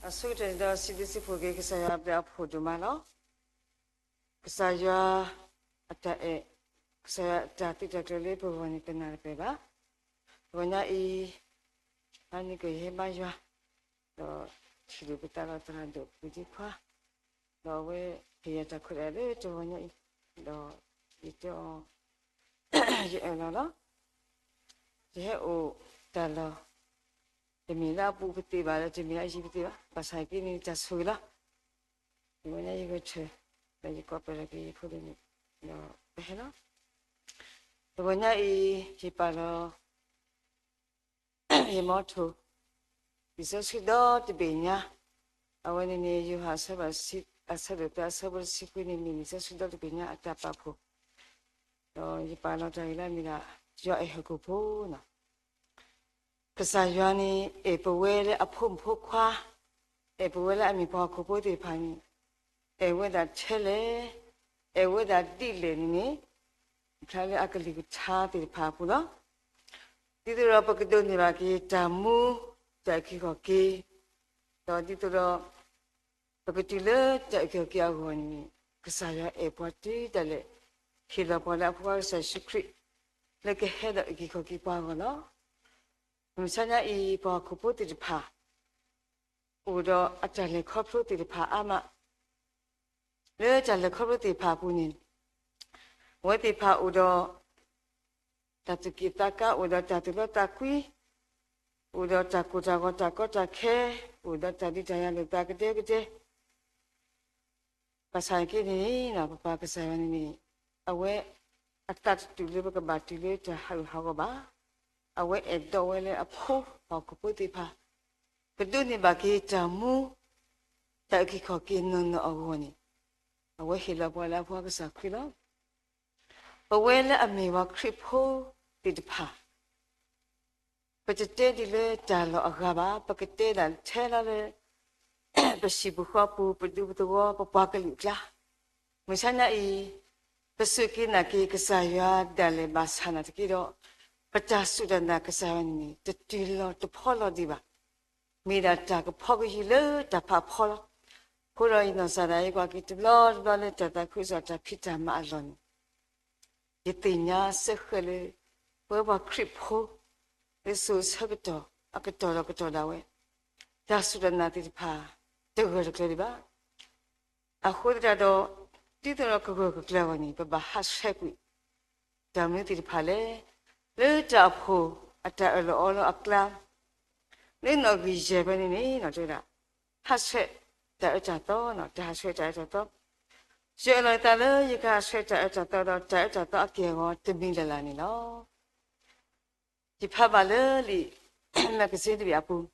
အဆိကတၢၢ်န့ၣ်ဒီး စံးဘျုးစံးဖှိၣ်က့ၤ ကစၢ်ယွၤအဘျုးအဖှိၣ်ဒိၣ်မးလီၤ. ကစၢ်ယွၤအတၢ်အဲၣ်, ကစၢ်ယွၤအတၢ်သုးတၢ်ကျဲၤလၢပဂီၢ်န့ၣ် တနၢ်တပၢၢ်ဘၣ်. တဂီၤညါအံၤ, ဟါနံၤကယဟဲဘါယွၤ, ဒီးထံၣ်လိာ်ပသးဒီးသရၣ်ဒိၣ်ပူၤသံခွါ, ဒီးအဝဲဟ့ၣ်ယၤတၢ်ခွဲးတၢ်ယာ်လၢတဂီၤညါအံၤ, ဒီးယတဲအီၤ, ယအဲၣ်လီၤလီၤ. ယဟဲအိၣ်တၢ်လီၢ်, တမ့ၢ်လၢအပူၤပသ့ၣ်ဘၣ်, ဒီးတမ့ၢ်လၢအယံၤပသ့ၣ်ဘၣ်, ဘၣ်ဆၣ်က့န့ၣ် တၢ်ဆိၣ်ဂ့ၤလီၤ. တဂီၤညါယဂဲၤဆၢထၢၣ်, ဒီးယကိးပသူလီၤက့ၤယဖိဒိၣ်န့ၣ်, ဒီးပဟဲလီၤ. တဂီၤညါအံၤ, ယပာ်လီၤ ယမီထိၣ်, လံာ်စီဆှံဒီတဘ့ၣ်ညါ, အဝဲန့ၣ်န့ၣ် ယိၤဟၣ်အဆၢဒိၣ်သၢ အဆၢဖိတဆံခွံန့ၣ် မ့ၢ်လံာ်စီဆှံဒီတဘ့ၣ်ညါအတၢ်ပာ်ဖှိၣ်, ဒီးယပာ်လီၤတၢ်ဂ့ၢ်လၢအမ့ၢ်ဒၣ် ယွၤအဲၣ်ဟီၣ်ခိၣ်ဖိန့ၣ် ကစၢ်ယွၤန့ၣ် အဲၣ်ပဝဲလၢအဖိမုၣ်ဖိခွါ, အဲၣ်ပဝဲလၢအမ့ၢ်ပှၤဟီၣ်ခိၣ်ဖိသ့ၣ်တဖၣ်န့ၣ်, အဲၣ်ဝဲဒၣ်ထဲလဲၣ်, အဲၣ်ဝဲဒၣ်ဒ်လဲၣ်န့ၣ်န့ၣ်, ဖျါလၢအကလုၢ်ကထါသ့ၣ်တဖၣ်အပူၤလီၤ. ဒ်သိးဒီးပကဒိးန့ၢ်ဘၣ်က့ၤတၢ်မူ, တၢ်အုၣ်က့ၤခီၣ်က့ၤ, ဒီးဒ်သိးဒီး ပကတုၤလၢတၢ်အုၣ်က့ၤခီၣ်က့ၤအဂီၢ်န့ၣ်, ကစၢ်ယွၤအဲၣ်ပှၤတုၤဒၣ်လဲာ်, ဟ့ၣ်လီၤပှၤလၢအဖိခွါကစၢ်ယ့ၣ်ၡူးခရံာ်, လၢကဟဲဒီးအုၣ်က့ၤခီၣ်က့ၤပှၤအဂီၢ်လီၤ. မုၢ်ဆါညါအံၤ ပှၤဟီၣ်ခိၣ်ဖိသ့ၣ်တဖၣ် အိၣ်ဒီးအတၢ်လဲၤခီဖျိသ့ၣ်တဖၣ်အါမး, လၢတၢ်လဲၤခီဖျိသ့ၣ်တဖၣ်အပူၤန့ၣ်, အဝဲသ့ၣ်တဖၣ်အိၣ်ဒီး တၢ်သူၣ်က့ၣ်သးကါ, အိၣ်ဒီးတၢ်သူၣ်လီသးကွံ, အိၣ်ဒီးတၢ်ကိၢ်တၢ်ဂီၤတၢ်ကီတၢ်ခဲ, အိၣ်ဒီးတၢ်ဒုးတၢ်ယၤလိာ်သးကဒဲကဒဲ ဘၣ်ဆၣ်က့န့ၣ်, ပပၢ်ကစၢ်ယွၤန့ၣ်န့ၣ်, အဝဲအသးတတူာ်လၢပကဘၣ်တုၤလၢတၢ်ဟးဂူာ်ဟးဂီၤဘၣ်. အဝဲအဲၣ်ဒိးဝဲလၢအဖိဟီၣ်ခိၣ်ဖိသ့ၣ်တဖၣ်, ကဒိးန့ၢ်ဘၣ်က့ၤတၢ်မူ, တၢ်အုၣ်က့ၤခီၣ်က့ၤနီၢ်နီၢ်အဂီၢ်န့ၣ်, အဝဲဟ့ၣ်လီၤပှၤလၢအဖိခွါကစၢ်ခရံာ်လီၤ. ပဝဲလၢအမ့ၢ်ပှၤခရံာ်ဖိသ့ၣ်တဖၣ် ပတတဲဒ်လၢတၢ်လီၢ်အဂၤဘၣ်, ပကတဲဒၣ်ထဲလီၤလၢ ပဟံၣ်ပဃီပူၤ, ပဒူပသဝီ, ပပှၤကလုာ်အကျါ, မုၢ်ဆါညါအံၤ, ပစူၢ်က့ၤနာ်က့ၤကစၢ်ယွၤဒၣ်လဲာ်ဘၣ်ဆၣ်နာ်သက့ဒီး, ပတၢ်စူၢ်တၢ်နာ်ကစၢ်ယွၤန့ၣ်န့ၣ် တတုၤလီၤတဖီလီၤဒံးဘၣ်. မ့ၢ်ဒၣ်တၢ်ကဖီကယံာ်လၢတၢ်ဖးဖီလီၤ. အဃိဒီးယနီၢ်ကစၢ်ဒၣ်ယကွၢ်က့ၤတဘျီတဘျီလၢတၢ်သးခုကစီၣ်တၢ်ဖံးတၢ်မၤအလီၢ်န့ၣ်, ယသ့ၣ်ညါစ့ၢ်ကီးလၢ ပဝဲပှၤခရံာ်ဖိ လၢစိၤဆၢကတီၢ် အကတီၢ်ဒီးကတီၢ်ဒၣ်ဝဲ, တၢ်စူၢ်တၢ်နာ်သ့ၣ်တဖၣ် တဂၢၢ်တကျၢၤဒံးဘၣ်. အဃိသတးဒီး, ဒ်သိးဒီးကဂၢၢ်ကကျၢၤအဂီၢ်န့ၣ် ပဘၣ်ဟးဆှဲးကွံာ် တၢ်မနုၤသ့ၣ်တဖၣ်လဲၣ်, လၢတၢ်အိၣ်ဖှိၣ်အတၢ်အၢၣ်လီၤအီလီၤအကျါ, လၢနီၣ်ဂံၢ်ယဲၢ်ဖဲန့ၣ်န့ၣ် တဲဝဲဒၣ်, ဟးဆှဲးတၢ်အၢတၢ်သီ, တၢ်ဟးဆှဲးတၢ်အၢတၢ်သီ, ယအၢၣ်လီၤယသးလၢယကဟးဆှဲးတၢ်အၢတၢ်သီဒီး တၢ်အၢတၢ်သီအက့ၢ်အဂီၤတမံၤလၢ်လၢ်န့ၣ်လီၤ. ယဖးဘၣ်လၢလံာ် magazine တဘ့ၣ်အပူၤ,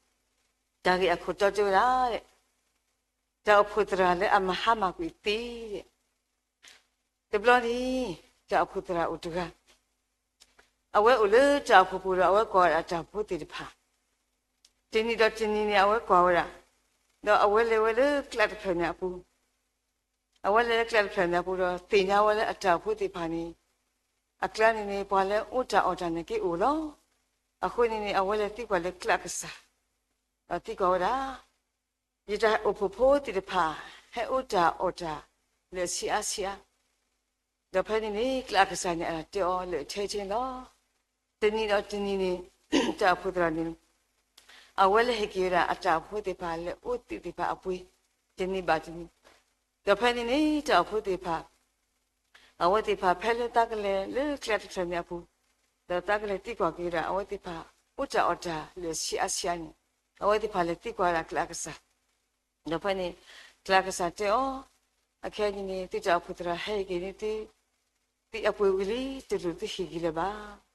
တၢ်ဂ့ၢ်အခိၣ်တီတဲဝဲဒၣ်, တၢ်အိၣ်ဖှိၣ်သရၣ်လၢအမၤဟါမၢ်ကွံာ်သ့, တဘျီန့ၣ်, တၢ်အိၣ်ဖှိၣ်သရၣ်အိၣ်တဂၤ, အဝဲအိၣ်လၢတၢ်အိၣ်ဖှိၣ်ပူၤဒီး အဝဲကွၢ်ဝဲဒၣ်တၢ်အိၣ်ဖှိၣ်ဖိသ့ၣ်တဖၣ်, တနံၤဒီးတနံၤန့ၣ် အဝဲကွၢ်ဝဲဒၣ်, ဒီးအဝဲလဲၤဝဲလၢကျးတဖျၢၣ်န့ၣ်အပူၤ အဝဲလဲၤလၢကျးတဖျၢၣ်န့ၣ်အပူၤဒီး သ့ၣ်ညါဝဲလၢအတၢ်အိၣ်ဖှိၣ်သ့ၣ်တဖၣ်န့ၣ်, အကျါန့ၣ်န့ၣ် ပှၤလၢအအိၣ်တၢ်အီၣ်တၢ်န့ၣ်က့အိၣ်လီၤ. အဃိန့ၣ်န့ၣ် အဝဲလဲၤသံကွၢ်လၢကျးကစၢ်, ဒီးသံကွၢ်ဝဲဒၣ်, ယတၢ်အိၣ်ဖှိၣ်ဖိသ့ၣ်တဖၣ် ဟဲအိၣ်တၢ်အီၣ်တၢ်လၢအဆံးအါဆံးအါ, ဒီးဖဲန့ၣ်န့ၣ် ကျးကစၢ်န့ၣ် အတၢ်တဲအီၤလၢအထဲထဲလီၤ. တနံၤဒီးတနံၤန့ၣ်, တၢ်အိၣ်ဖှိၣ်သရၣ်န့ၣ် အဝဲလဲၤဟ့ၣ်က့ၤဝဲဒၣ်အတၢ်အိၣ်ဖှိၣ်သ့ၣ်တဖၣ်လၢအအိၣ်သ့ၣ်တဖၣ်အပှ့ၤ, တနံၤဘၣ်တနံၤ, ဒီးဖဲန့ၣ်န့ၣ် တၢ်အိၣ်ဖှိၣ်သ့ၣ်တဖၣ်, အဝဲသ့ၣ်တဖၣ်ဖဲလၢသးကလဲၤလၢကျးတဖျၢၣ်န့ၣ်အပူၤ, ဒီးသးကလဲၤသံကွၢ်က့ၤဝဲဒၣ် အဝဲသ့ၣ်တဖၣ် အိၣ်တၢ်အီၣ်တၢ်လၢအဆံးအါဆံးအါန့ၣ်, အဝဲသ့ၣ်တဖၣ်လဲၤသံကွၢ်ဝဲဒၣ်ကျးကစၢ်, ဒီးဖဲန့ၣ်, ကျးကစၢ်တဲအီၤ, အခဲအံၤန့ၣ်န့ၣ် သုတၢ်အိၣ်ဖှိၣ်သရၣ်ဟဲက့ၤန့ၣ် သု, သုအပှ့ၤဝံၤလံ တလိၣ်သုဟ့ၣ်က့ၤလၢၤဘၣ်.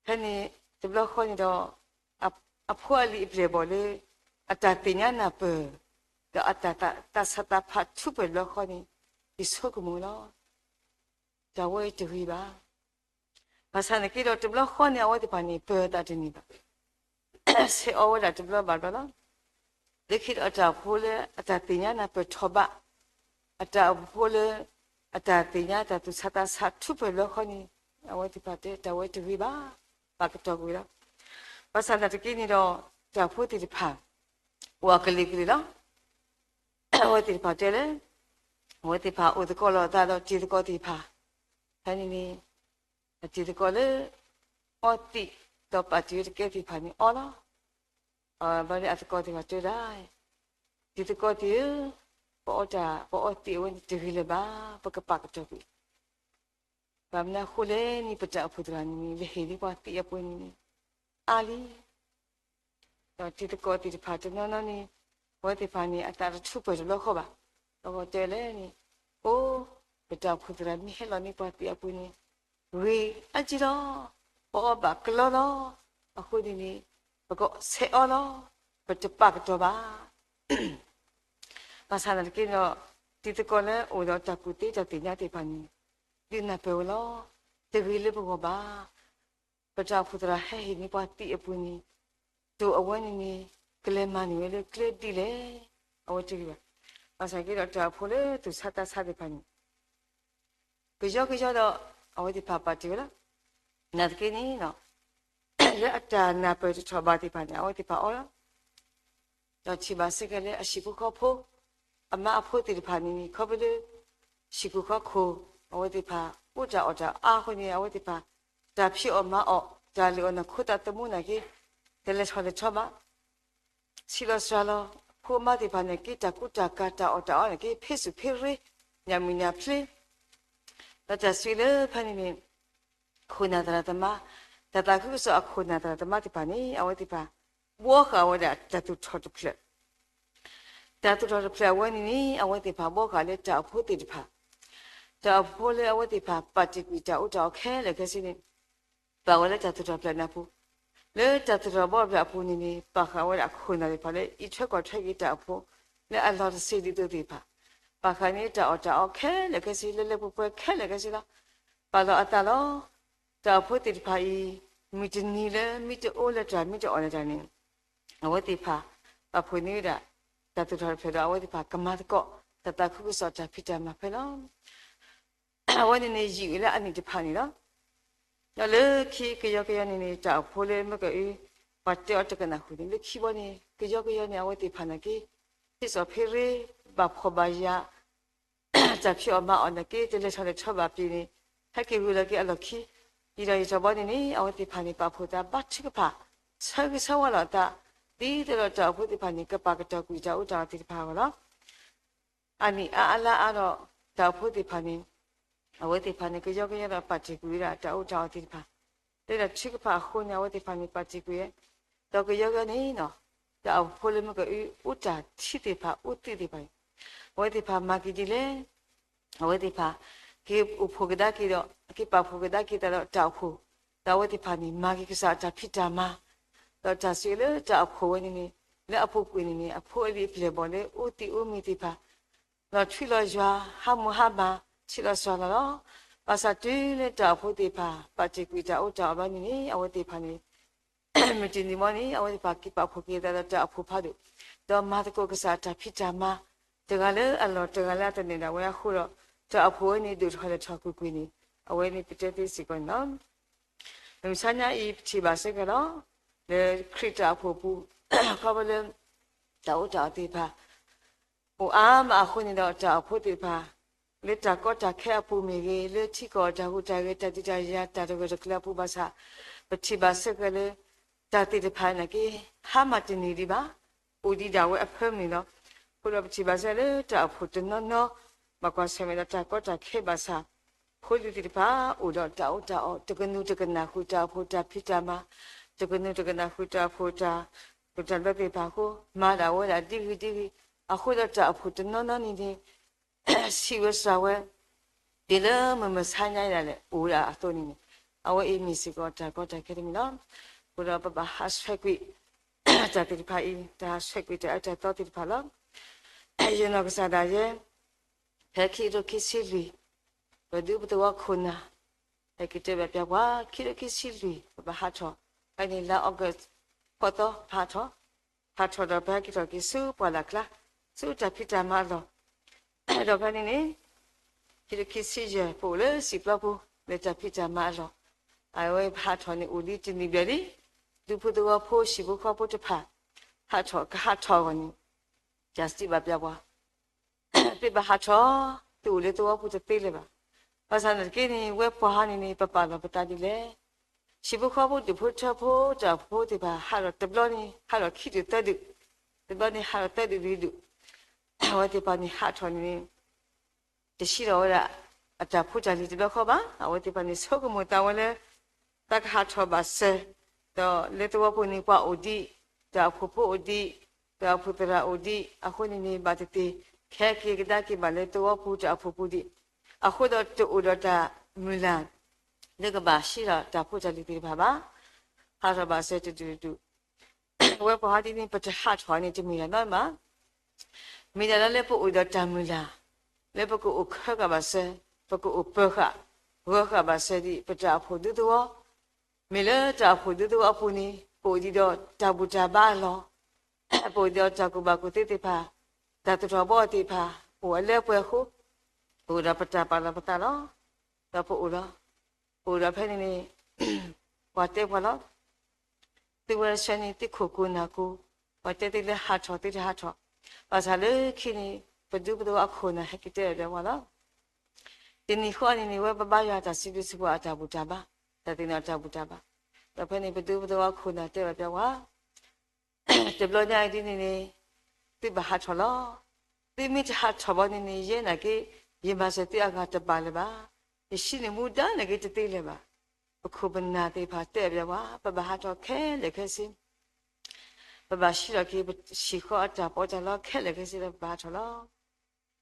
ဖဲန့ၣ်တဘျီဃီန့ၣ်ဒီး, အဖိအလံၤအပျဲၢ်အဘီၣ်လၢ အတၢ်သ့ၣ်ညါနၢ်ပၢၢ်, ဒီးအတၢ်သးဆးသးဖးထူးပၢၢ်တဘျီဃီန့ၣ်, ယဆိကမိၣ်လီၤ. တၢ်ဝဲတဂ့ၤဘၣ်. ဘၣ်ဆၣ်သနာ်က့ဒီးတဘျီဃီန့ၣ် အဝဲသ့ၣ်တဖၣ်န့ၣ် ပၢၤအသးတန့ၢ်ဘၣ် ဆဲးအီဝဲဒၣ်တဘျီဘၣ်ဘျီလီၤ. လၢခံဒီးအတၢ်အိၣ်ဖှိၣ်လၢအတၢ်သ့ၣ်ညါနၢ်ပၢၢ်ထီၣ်ဘး, အတၢ်အိၣ်ဖှိၣ်ဖိလၢ အတၢ်သ့ၣ်ညါတၢ်သူၣ်ဆးသးဆးထူးပၢၢ်တဘျီဃီန့ၣ်, အဝဲသ့ၣ်တဖၣ်တဲတၢ်ဝဲတဂ့ၤဘၣ်, ပာ်ကတီၤကွံာ်လီၤ. ဘၣ်ဆၣ်သနာ်က့န့ၣ်ဒီး, တၢ်အိၣ်ဖှိၣ်သ့ၣ်တဖၣ် အိၣ်အကလုာ်ကလုာ်လီၤ. အဝဲသ့ၣ်တဖၣ်တဲလၢ အဝဲသ့ၣ်တဖၣ်အိၣ်သကိးလိာ်အသးဒီးတံၤသကိးသ့ၣ်တဖၣ်, ဖဲန့ၣ်န့ၣ် အတံၤသကိးလၢ အီသံး ဒီးပာ်တ့ၢ်ဝဲတကဲသ့ၣ်တဖၣ်န့ၣ်အီလီၤ. ဘၣ်လၢအသကိးသ့ၣ်တဖၣ်တဲဒၣ်, တံၤသကိးသ့ၣ်ဧၢ, ပအီတၢ် ပအီသံးအဝဲန့ၣ်တဂ့ၤလၢၤဘၣ်, ပကပာ်ကတီၢ်ကွံာ် ဘၣ်မနုၤအဃိလဲၣ်န့ၣ် ပတၢ်အိၣ်ဖှိၣ်သရၣ်န့ၣ်န့ၣ် လဲၤဟ့ၣ်န့ၢ်ပှၤသံးအပှ့ၤန့ၣ်န့ၣ် အါလံ. ဒီးတံၤသကိးသ့ၣ်တဖၣ်တနီၤနီၤန့ၣ် အဝဲသ့ၣ်တဖၣ်န့ၣ် အသးတထူၣ်ပှဲၤတဘျီဃီဘၣ်. ဒီးတဲလဲၣ်န့ၣ်, အိ, ပတၢ်အိၣ်ဖှိၣ်သရၣ်မ့ၢ်ဟဲလီၤန့ၢ်ပှၤသံးအပှ့ၤန့ၣ် ဂ့ၤအါကံလီၤ. ပအီဘၣ်ကလီလီၤ. အဃိန့ၣ်န့ၣ် ပကဆဲးအီလီၤ. ပတပာ်ကတီၢ်ဘၣ်. ဘၣ်ဆၣ်သနာ်က့ဒီး တံၤသကိးလၢအိၣ်ဒီးတၢ်ကူၣ်သ့တၢ်သ့ၣ်ညါသ့ၣ်တဖၣ်န့ၣ် ဒုးနၢ်ပၢၢ်ဝဲလီၤ. တဂ့ၤလၢပဂီၢ်ဘၣ်. ပတၢ်အိၣ်ဖှိၣ်သရၣ်ဟဲဟ့ၣ်န့ၢ်ပှၤသံးအပှ့ၤန့ၣ် တိၢ်အဝဲန့ၣ်န့ၣ် ကလဲၤမၤန့ၢ်ဝဲလၢကျဲဒ်လဲၣ်. အဝဲတဂ့ၤဘၣ်. ဘၣ်ဆၣ်က့ဒီးတၢ်အိၣ်ဖှိၣ်လၢသူၣ်ဆါသးဆါသ့ၣ်တဖၣ်န့ၣ် ကယီကယီဒီး အဝဲသ့ၣ်တဖၣ်ပာ်တ့ၢ်ဝဲလီၤ. နာ်သက့န့ၣ် လၢအတၢ်နၢ်ပၢၢ်တထီၣ်ဘးသ့ၣ်တဖၣ်န့ၣ် အဝဲသ့ၣ်တဖၣ်အီလီၤ. ဒီးထံၣ်ဘၣ်စ့ၢ်ကီးလၢအဟံၣ်ဖိဃီဖိ အမါအဖိသ့ၣ်တဖၣ်န့ၣ်န့ၣ် ခီဖျိလၢ ဟံၣ်ခိၣ်ဃီခိၣ် အဝဲသ့ၣ်တဖၣ် အိၣ်တၢ်အီၣ်တၢ်အါအဃိန့ၣ် အဝဲသ့ၣ်တဖၣ် တၢ်ဖံးအီၣ်မၤအီၣ် တၢ်လုၢ်အီၣ်န့ၣ် ခိသးသမူနာ်က့ တလဲၤထီၣ်လဲၤထီဘၣ်. ဆံးလီၤစှၤလီၤ အဖိအမါသ့ၣ်တဖၣ်န့ၣ်က့ တၢ်ကူတၢ်ကၤ တၢ်အီၣ်တၢ်အီန့ၣ်က့ ဖ့ၣ်ဆူၣ်ဖ့ၣ်ရ့ ညၣ်မုၢ်ညၣ်ဖျ့ ဒီးတၢ်စံးလၢဖဲန့ၣ်န့ၣ် ခိၣ်နၢ်သရၣ်သမါ တၢ်သးခုကစီၣ်အခိၣ်နၢ်သရၣ်သမါသ့ၣ်တဖၣ်န့ၣ် အဝဲသ့ၣ်တဖၣ် ဘှီဃာ်ဝဲဒၣ်တၢ်သူၣ်ထီၣ်တဖျၢၣ်. တၢ်သူၣ်ထီၣ်တဖျၢၣ်အဝဲန့ၣ်န့ၣ် အဝဲသ့ၣ်တဖၣ်ဘှီဃာ်လၢတၢ်အိၣ်ဖှိၣ်သ့ၣ်တဖၣ်. တၢ်အိၣ်ဖှိၣ်လၢအဝဲသ့ၣ်တဖၣ် ပာ်တ့ၢ်ကွံာ်တၢ်အူတၢ်အီခဲလၢာ်ခဲဆ့န့ၣ် ပာ်ဝဲလၢတၢ်သူၣ်ထီၣ်ဖျၢၣ်န့ၣ်အပူၤ, လၢတၢ်သူၣ်ထီၣ်ဘှီဖျၢၣ်အပူၤန့ၣ်န့ၣ် ပာ်ဃာ်ဝဲဒၣ်အခိၣ်နၢ်သ့ၣ်တဖၣ်လၢ အံးထွဲကွၢ်ထွဲက့ၤတၢ်အိၣ်ဖှိၣ် လၢအလီၢ်တဆံဒ်သိးသ့ၣ်တဖၣ်, ပာ်ဃာ်န့ၢ်တၢ်အီၣ်တၢ်အီခဲလၢာ်ခဲဆ့ လၢလၢပှဲၤပှဲၤခဲလၢာ်ခဲဆ့လီၤ. ပာ်လီၤအသးလီၤ. တၢ်အိၣ်ဖှိၣ်သ့ၣ်တဖၣ်အံၤ မုၢ်တနံၤလၢမ့ၢ်တအိၣ်လၢၤတၢ်မ့ၢ်တအီၣ်လၢၤတၢ်န့ၣ် အဝဲသ့ၣ်တဖၣ် ပာ်ဖှိၣ်န့ၢ်ဝဲဒၣ် တၢ်သူၣ်ထီၣ်တဖျၢၣ်ဒီး အဝဲသ့ၣ်တဖၣ်ကမၤသကိး တၢ်သးခုကစီၣ်တၢ်ဖံးတၢ်မၤဖဲလီၤ. အဝဲန့ၣ်န့ၣ် ယံာ်လၢအနံၣ်တဖၣ်န့ၣ်လီၤ. ဒီးလၢခံကယီကယီန့ၣ်န့ၣ် တၢ်အိၣ်ဖှိၣ်လၢမ့ၢ်ကအု ပှၤတဲအီၤတကနၣ်ဃုာ်န့ၣ် လၢခံဘီန့ၣ် ကယီကယီန့ၣ် အဝဲသ့ၣ်တဖၣ်နာ်က့ ဖ့ၣ်စီၣ်ဖ့ၣ်ရ့ ဘၣ်ဖှီၣ်ဘၣ်ယာ် တၢ်ဖံးအီၣ်မၤအီၣ်နာ်က့ တလဲၤထီၣ်လဲၤထီဘၣ်ပ့ၤန့ၣ် ဟဲက့ၤဂုာ်လီၤက့ၤအလီၢ်ခံ, ယံာ်ဒီးယံာ်ထီၣ်ဘီန့ၣ်န့ၣ် အဝဲသ့ၣ်တဖၣ်န့ၣ် ပာ်ဖှိၣ်သးဘါထုကဖၣ် ဆၢဂ့ၤဆၢဝါလိာ်အသး ဒ်သိးဒီးတၢ်အိၣ်ဖှိၣ်သ့ၣ်တဖၣ်န့ၣ် ကပာ်ကတီၢ်ကွံာ်တၢ်အူတၢ်အီသ့ၣ်တဖၣ်အဂီၢ်လီၤ. အနံၣ်အါအလါအါဒီး တၢ်အိၣ်ဖှိၣ်သ့ၣ်တဖၣ်န့ၣ် အဝဲသ့ၣ်တဖၣ်န့ၣ် ကယီကယီဒီးပာ်တ့ၢ်ကွံာ်ဝဲဒၣ်တၢ်အူတၢ်အီသ့ၣ်တဖၣ်, လၢတၢ်ထုကဖၣ်အဃိန့ၣ် အဝဲသ့ၣ်တဖၣ်န့ၣ် ပာ်တ့ၢ်ကွံာ်ဝဲ, ဒီးကယီကယီန့ၣ် တၢ်အိၣ်ဖှိၣ်လၢမ့ၢ်ကအု အိၣ်တၢ်ထံသ့ၣ်တဖၣ် အိၣ်သ့ၣ်တဖၣ်န့ၣ် အဝဲသ့ၣ်တဖၣ်မၤက့ၤဒ်လဲၣ် အဝဲသ့ၣ်တဖၣ် က့ၤအိၣ်ဖှိၣ်ကဒါက့ၤဒီး က့ၤပာ်ဖှိၣ်ကဒါက့ၤသးဒီးတၢ်အိၣ်ဖှိၣ်, ဒီးအဝဲသ့ၣ်တဖၣ်န့ၣ် မၤက့ၤကစၢ်အတၢ်ဖံးတၢ်မၤ, ဒီးတၢ်စံးလၢတၢ်အိၣ်ဖှိၣ်ဝဲန့ၣ်န့ၣ် လၢအပူၤကွံာ်န့ၣ်န့ၣ် အဖိအလံၤအပျဲၢ်အဘီၣ်လၢအိၣ်သံးအိၣ်မံသ့ၣ်တဖၣ် လီၤထွံလီၤယွၤ ဟးမုာ်ဟးမၤ ဆံးလီၤစှၤလီၤလီၤ. ဘၣ်ဆၣ်တုၤလၢတၢ်အိၣ်ဖှိၣ်သ့ၣ်တဖၣ် ပာ်တ့ၢ်ကွံာ်တၢ်အူတၢ်အီဘီန့ၣ်န့ၣ် အဝဲသ့ၣ်တဖၣ်န့ၣ် မုၢ်တနံၤမီန့ၣ် အဝဲသ့ၣ်တဖၣ်က့ၤပာ်ဖှိၣ်က့ၤသးဒီးတၢ်အိၣ်ဖှိၣ်ဖးဒိၣ်, ဒီးမၤသကိးကစၢ်အတၢ်ဖံးတၢ်မၤ, တဂၤလၢအလီၢ်တဂၤလၢအသနၢၣ်ဒၣ်ဝဲအဃိဒီး တၢ်အိၣ်ဖှိၣ်ဝဲန့ၣ်ဒိၣ်ထီၣ်လဲၢ်ထီၣ်ကွ့ၢ်ကွ့ၢ်န့ၣ် အဝဲန့ၣ်ပတဲသ့စ့ၢ်ကီးန့ၣ်လီၤ. မုၢ်မဆါညါအံၤ ပထံၣ်ဘၣ်စ့ၢ်ကီးလီၤ. လၢခရံာ်တၢ်အိၣ်ဖှိၣ်ပူၤ ခီဖျိလၢ တၢ်အူတၢ်အီသ့ၣ်တဖၣ် အိၣ်အါမးအဃိန့ၣ်ဒီး တၢ်အိၣ်ဖှိၣ်သ့ၣ်တဖၣ် လၢတၢ်ကီတၢ်ခဲအပူၤမ့ၢ်ဂ့ၤ, လၢထံကီၢ်တၢ်ဟူးတၢ်ဂဲၤ တၢ်ဒုးတၢ်ယၤ တၢ်တဂၢၢ်တကျၢၤအပူၤဘၣ်ဆၣ်, ပထံၣ်ဘၣ်စ့ၢ်ကီးလၢ တၢ်သ့ၣ်တဖၣ်နာ်က့ ဟါမၢ်တန့ၢ်ဒံးဘၣ်, အိၣ်ဒံးဒၣ်ဝဲအဖၢမုၢ်လီၤ. အဃိဒီးပထံၣ်ဘၣ်စ့ၢ်ကီးလၢတၢ်အိၣ်ဖှိၣ်တနီၤနီၤ ဘၣ်ကွၢ်ဆၢၣ်မဲာ်ဒီးတၢ်ကီတၢ်ခဲဘၣ်ဆၣ်, ဖိလံၤသ့ၣ်တဖၣ် အိၣ်ဒီးတၢ်အူတၢ်အီ တကနူၤတကနၣ်ဃုာ်တၢ်အိၣ်ဖှိၣ်တၢ်ဖံးတၢ်မၤ, တကနူၤတကနၣ်ဃုာ်တၢ်အိၣ်ဖှိၣ်တၢ် တၢ်ဘျၢသ့ၣ်တဖၣ်အဃိ မၤဒၣ်ဝဲဒၣ်ဒ်ဂ့ၤဒ်ဂ့ၤ, အဃိဒီးတၢ်အိၣ်ဖှိၣ်တနီၤနီၤန့ၣ်န့ၣ် ဆံးဝဲစှၤဝဲ တုၤလၢမုၢ်မဆါညါအံၤဒၣ်လဲာ် အိၣ်ဝဲဒၣ်အသိးန့ၣ်န့ၣ် အဝဲအံၤမ့ၢ်စ့ၢ်ကီးတၢ်ကီတၢ်ခဲတမံၤလီၤ. အဃိဒီးပဘၣ်ဟးဆှဲးကွံာ် တၢ်သ့ၣ်တဖၣ်အံၤ တၢ်ဟးဆှဲးကွံာ်တၢ်အၢတၢ်သီသ့ၣ်တဖၣ်လီၤ. ယနီၢ်ကစၢ်ဒၣ်ယဲ ဖဲခံကထိခံဆံလွံၢ် ပဒူပသဝီခိၣ်နၢ် ဟဲက့ၤတဲဘၣ်ပျၢ်ပှၤ ခံကထိခံဆံလွံၢ် ပဘၣ်ဟးထီၣ် ဖဲန့ၣ်လါ August ဖီသီ ပဟးထီၣ်, ဟးထီၣ်ဒီးပဟဲက့ၤထီၣ်က့ၤဆူပှၢ်လၢ်ကျါ ဆူတၢ်ဖံးတၢ်မၤအလီၢ် ဒီးဖဲန့ၣ်န့ၣ် ခံကထိခံဆံယဲၢ် ပအိၣ်လၢစံာ်ပျီပူၤ လၢတၢ်ဖံးတၢ်မၤအလီၢ်, အဝဲပဟးထီၣ်န့ၣ်အိၣ်လံတနံၣ်ဘျဲၣ်လံ, ဒူဖိသဝီဖိဟံၣ်ဖိဃီဖိတဖၣ် ဟးထီၣ်ကဟးထီၣ်အဂီၢ်န့ၣ် တၢ်စံးဘၣ်ပျဲပှၤ သုဘၣ်ဟးထီၣ်, သုအိၣ်လၢသဝီပူၤတသ့လၢၤဘၣ်. ဘၣ်ဆၣ်သနာ်က့န့ၣ် ဝဲပှၤဟီန့ၣ်န့ၣ် ပပာ်လီၤပသးဒ်လဲၣ်. ဟံၣ်ဖိဃီဖိဒူၣ်ဖိထၢဖိတၢ်အိၣ်ဖှိၣ်ဖိသ့ၣ်တဖၣ် ဟးထီၣ်တဘျီန့ၣ် ဟးထီၣ်ခံဒူၣ်သၢဒူၣ်, တဘျီန့ၣ်ဟးထီၣ်သၢဒူၣ်လွံၢ်ဒူၣ်, အဝဲသ့ၣ်တဖၣ်န့ၣ်ဟးထီၣ်န့ၣ် တဆံးထီၣ်ဝဲဒၣ် အတၢ်ဖိတၢ်လံၤတဘျီဃီဘၣ်. အဝဲသ့ၣ်တဖၣ်န့ၣ် ဆိကမိၣ်သးဝဲလၢ တၢ်ကဟးထီၣ်ဘၣ်စၢၤ, ဒီးလၢသဝီပူၤန့ၣ် ပှၤအိၣ်ဒံး, တၢ်အိၣ်ဖှိၣ်ဖိအိၣ်ဒံး, တၢ်အိၣ်ဖှိၣ်သရၣ်အိၣ်ဒံး, အဃိန့ၣ်န့ၣ် ဘၣ်သ့ၣ်သ့ၣ် ကဟဲက့ၤကဒါက့ၤဘၣ်လၢသဝီပူၤတၢ်အိၣ်ဖှိၣ်ပူၤဒံး, အဃိဒီးတအိၣ်ဒီးတၢ်မုၢ်လၢ် လၢကဘၣ်ဟးထီၣ်တၢ်ဖိတၢ်လံၤသ့ၣ်တဖၣ်ဘၣ်. ဟးထီၣ်ဘၣ်စၢၤတဒူၣ်တဒူၣ် ဝဲပှၤဟီဒ်န့ၣ် ပတဟးထီၣ်န့ၣ် တမ့ၢ်တၢ်နီတမံၤဘၣ်. မ့ၢ်ဒၣ်လၢလၢပအိၣ်ဒီးတၢ်မုၢ်လၢ်, လၢပကအိၣ်ခၢဃာ်ဘၣ်စၢၤ, ပကအိၣ်ပၢၤဃာ်, ဂၢၤဃာ်ဘၣ်စၢၤဒံး ပတၢ်အိၣ်ဖှိၣ်ဒူသဝီ, မ့ၢ်လၢတၢ်အိၣ်ဖှိၣ်ဒူသဝီအပူၤန့ၣ် ပအိၣ်ဒံးဒီးတၢ်ဘူၣ်တၢ်ဘါအလီၢ်, ပအိၣ်ဒံးဒီးတၢ်ကူၣ်ဘၣ်ကူၣ်သ့သ့ၣ်တဖၣ်, တၢ်သတြီၤဘီသ့ၣ်တဖၣ် အိၣ်အလၢအပှဲၤအဃိ, ပအိၣ်ဒီးပတၢ်ပာ်လီၤပသးလီၤ. ဒီးပအိၣ်လီၤ, ပအိၣ်ဒီးဖဲန့ၣ်န့ၣ် ပှၤတဲပှၤလီၤ. သုဝဲဆၢန့ၣ် သုခိၣ်ကိၢ်နၢ်ကိၢ်, ပှၤတဲသုလၢဟးထီၣ်သုတဟးထီၣ်, ဘၣ်ဆၣ်လၢခံန့ၣ် ပဒူပသဝီအခိၣ်နၢ်ဟဲက့ၤတဲဘၣ်ပှၤလီၤ. တနံၤဃီန့ၣ်န့ၣ် ဝဲပဘါယွၤတၢ်စံးဘျုးစံးဖှိၣ်အတၢ်ဘူၣ်တၢ်ဘါ, တၢ်သ့ၣ်နီၣ်တၢ်ဘူၣ်တၢ်ဘါ, ဒီးဖဲန့ၣ် ပဒူပသဝီအခိၣ်နၢ်တဲဘၣ်ပှၤ တဘျီညါအံၤဒ်န့ၣ်န့ၣ် သုဘၣ်ဟးထီၣ်လီၤ. သုမ့ၢ်တဟးထီၣ်ဘၣ်န့ၣ်န့ၣ် ယဲနာ်က့ ယမၤစၢၤသုအဂၤတဘၣ်လၢၤဘၣ်. ယဟံးန့ၢ်မူဒါနာ်က့တသ့လၢၤဘၣ်. ပခိၣ်ပနၢ်သ့ၣ်တဖၣ်တဲဘၣ်ပှၤ ပဘၣ်ဟးထီၣ်ခဲလၢာ်ခဲဆ့, ပဘၣ်ဟံးထီၣ်က့ၤပဟံၣ်ဃီအတၢ်ပီးတၢ်လီခဲလၢာ်ခဲဆ့ဒီးပဘၣ်ဟးထီၣ်လီၤ.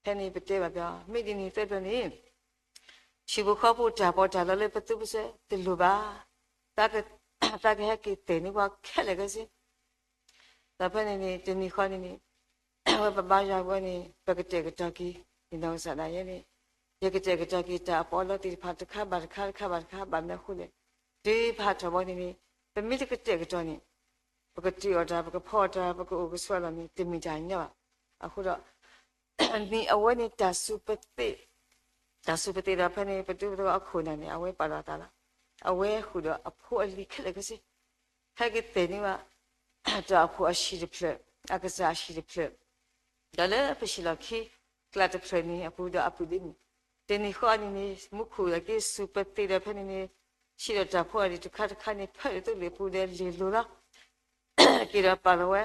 ဖဲန့ၣ်ပတဲဘၣ်ပှၤ မ့ၢ်ဒ်န့ၣ်သတးန့ၣ် ဟံၣ်ဖိဃီဖိတၢ်ပီးတၢ်လီလၢပသူပစၢၤတလိၣ်ဘၣ်. တၢ်ကဟဲက့ၤတဲာ်န့ၢ်ပှၤခဲလၢာ်ခဲဆ့ ဒီးဖဲန့ၣ်န့ၣ် တနံၤဃီန့ၣ်န့ၣ် ဝဲပဘါယွၤဝဲန့ၣ် ပကတဲာ်ကတီၤက့ၤ ယနီၢ်ကစၢ်ဒၣ်ယဲန့ၣ် ယကတဲာ်ကတီၤက့ၤတၢ်အပီးအလီသ့ၣ်တဖၣ်တခါဘၣ်တခါတခါဘၣ်တခါ ဘၣ်မနုၤအဃိလဲၣ်, တုၤပဟးထီၣ်ဘၣ်န့ၣ်န့ၣ် ပမ့ၢ်တကတဲာ်ကတီၤန့ၣ် ပကတုၤအီၣ်တၢ် ပကဖီအီၣ်တၢ် ပကအိၣ်ကဆိးလီၤန့ၣ် တမ့ၢ်တၢ်ညီဘၣ်. အဃိဒီး န့ၣ်အဝဲန့ၣ် တၢ်စူၤပသ့, တၢ်စူၤပသ့ဒီးဖဲန့ၣ် ပဒူပသဝီအခိၣ်နၢ်န့ၣ် အဝဲပာ်လီၤအသးလီၤ. အဝဲဃုာ်ဒီးအဖိအလံၤခဲလၢာ်ခဲဆ့ ဟဲက့ၤတဲာ်န့ၢ်ဘၣ် တၢ်အိၣ်ဖှိၣ်အဟံၣ်တဖျၢၣ်, အကစၢ်အဟံၣ်တဖျၢၣ်, ဒီးလၢပဟံၣ်လီၢ်ခံ ကျးတဖျၢၣ်န့ၣ်အပူၤဒီးအပုၢ်ဒ့န့ၣ် တနံၤဃီန့ၣ်န့ၣ် မူခိၣ်လၢက့ၤစူၤပသ့ဒီးဖဲန့ၣ်န့ၣ် ဟံးဒီးတၢ်ဖိအလံၤတခါတခါန့ၣ် ဖၢလၢသိလ့ၣ်အပူၤဒီးလ့ၢ်လိၤလီၤ. က့ၤဒီးပာ်လီၤဝဲ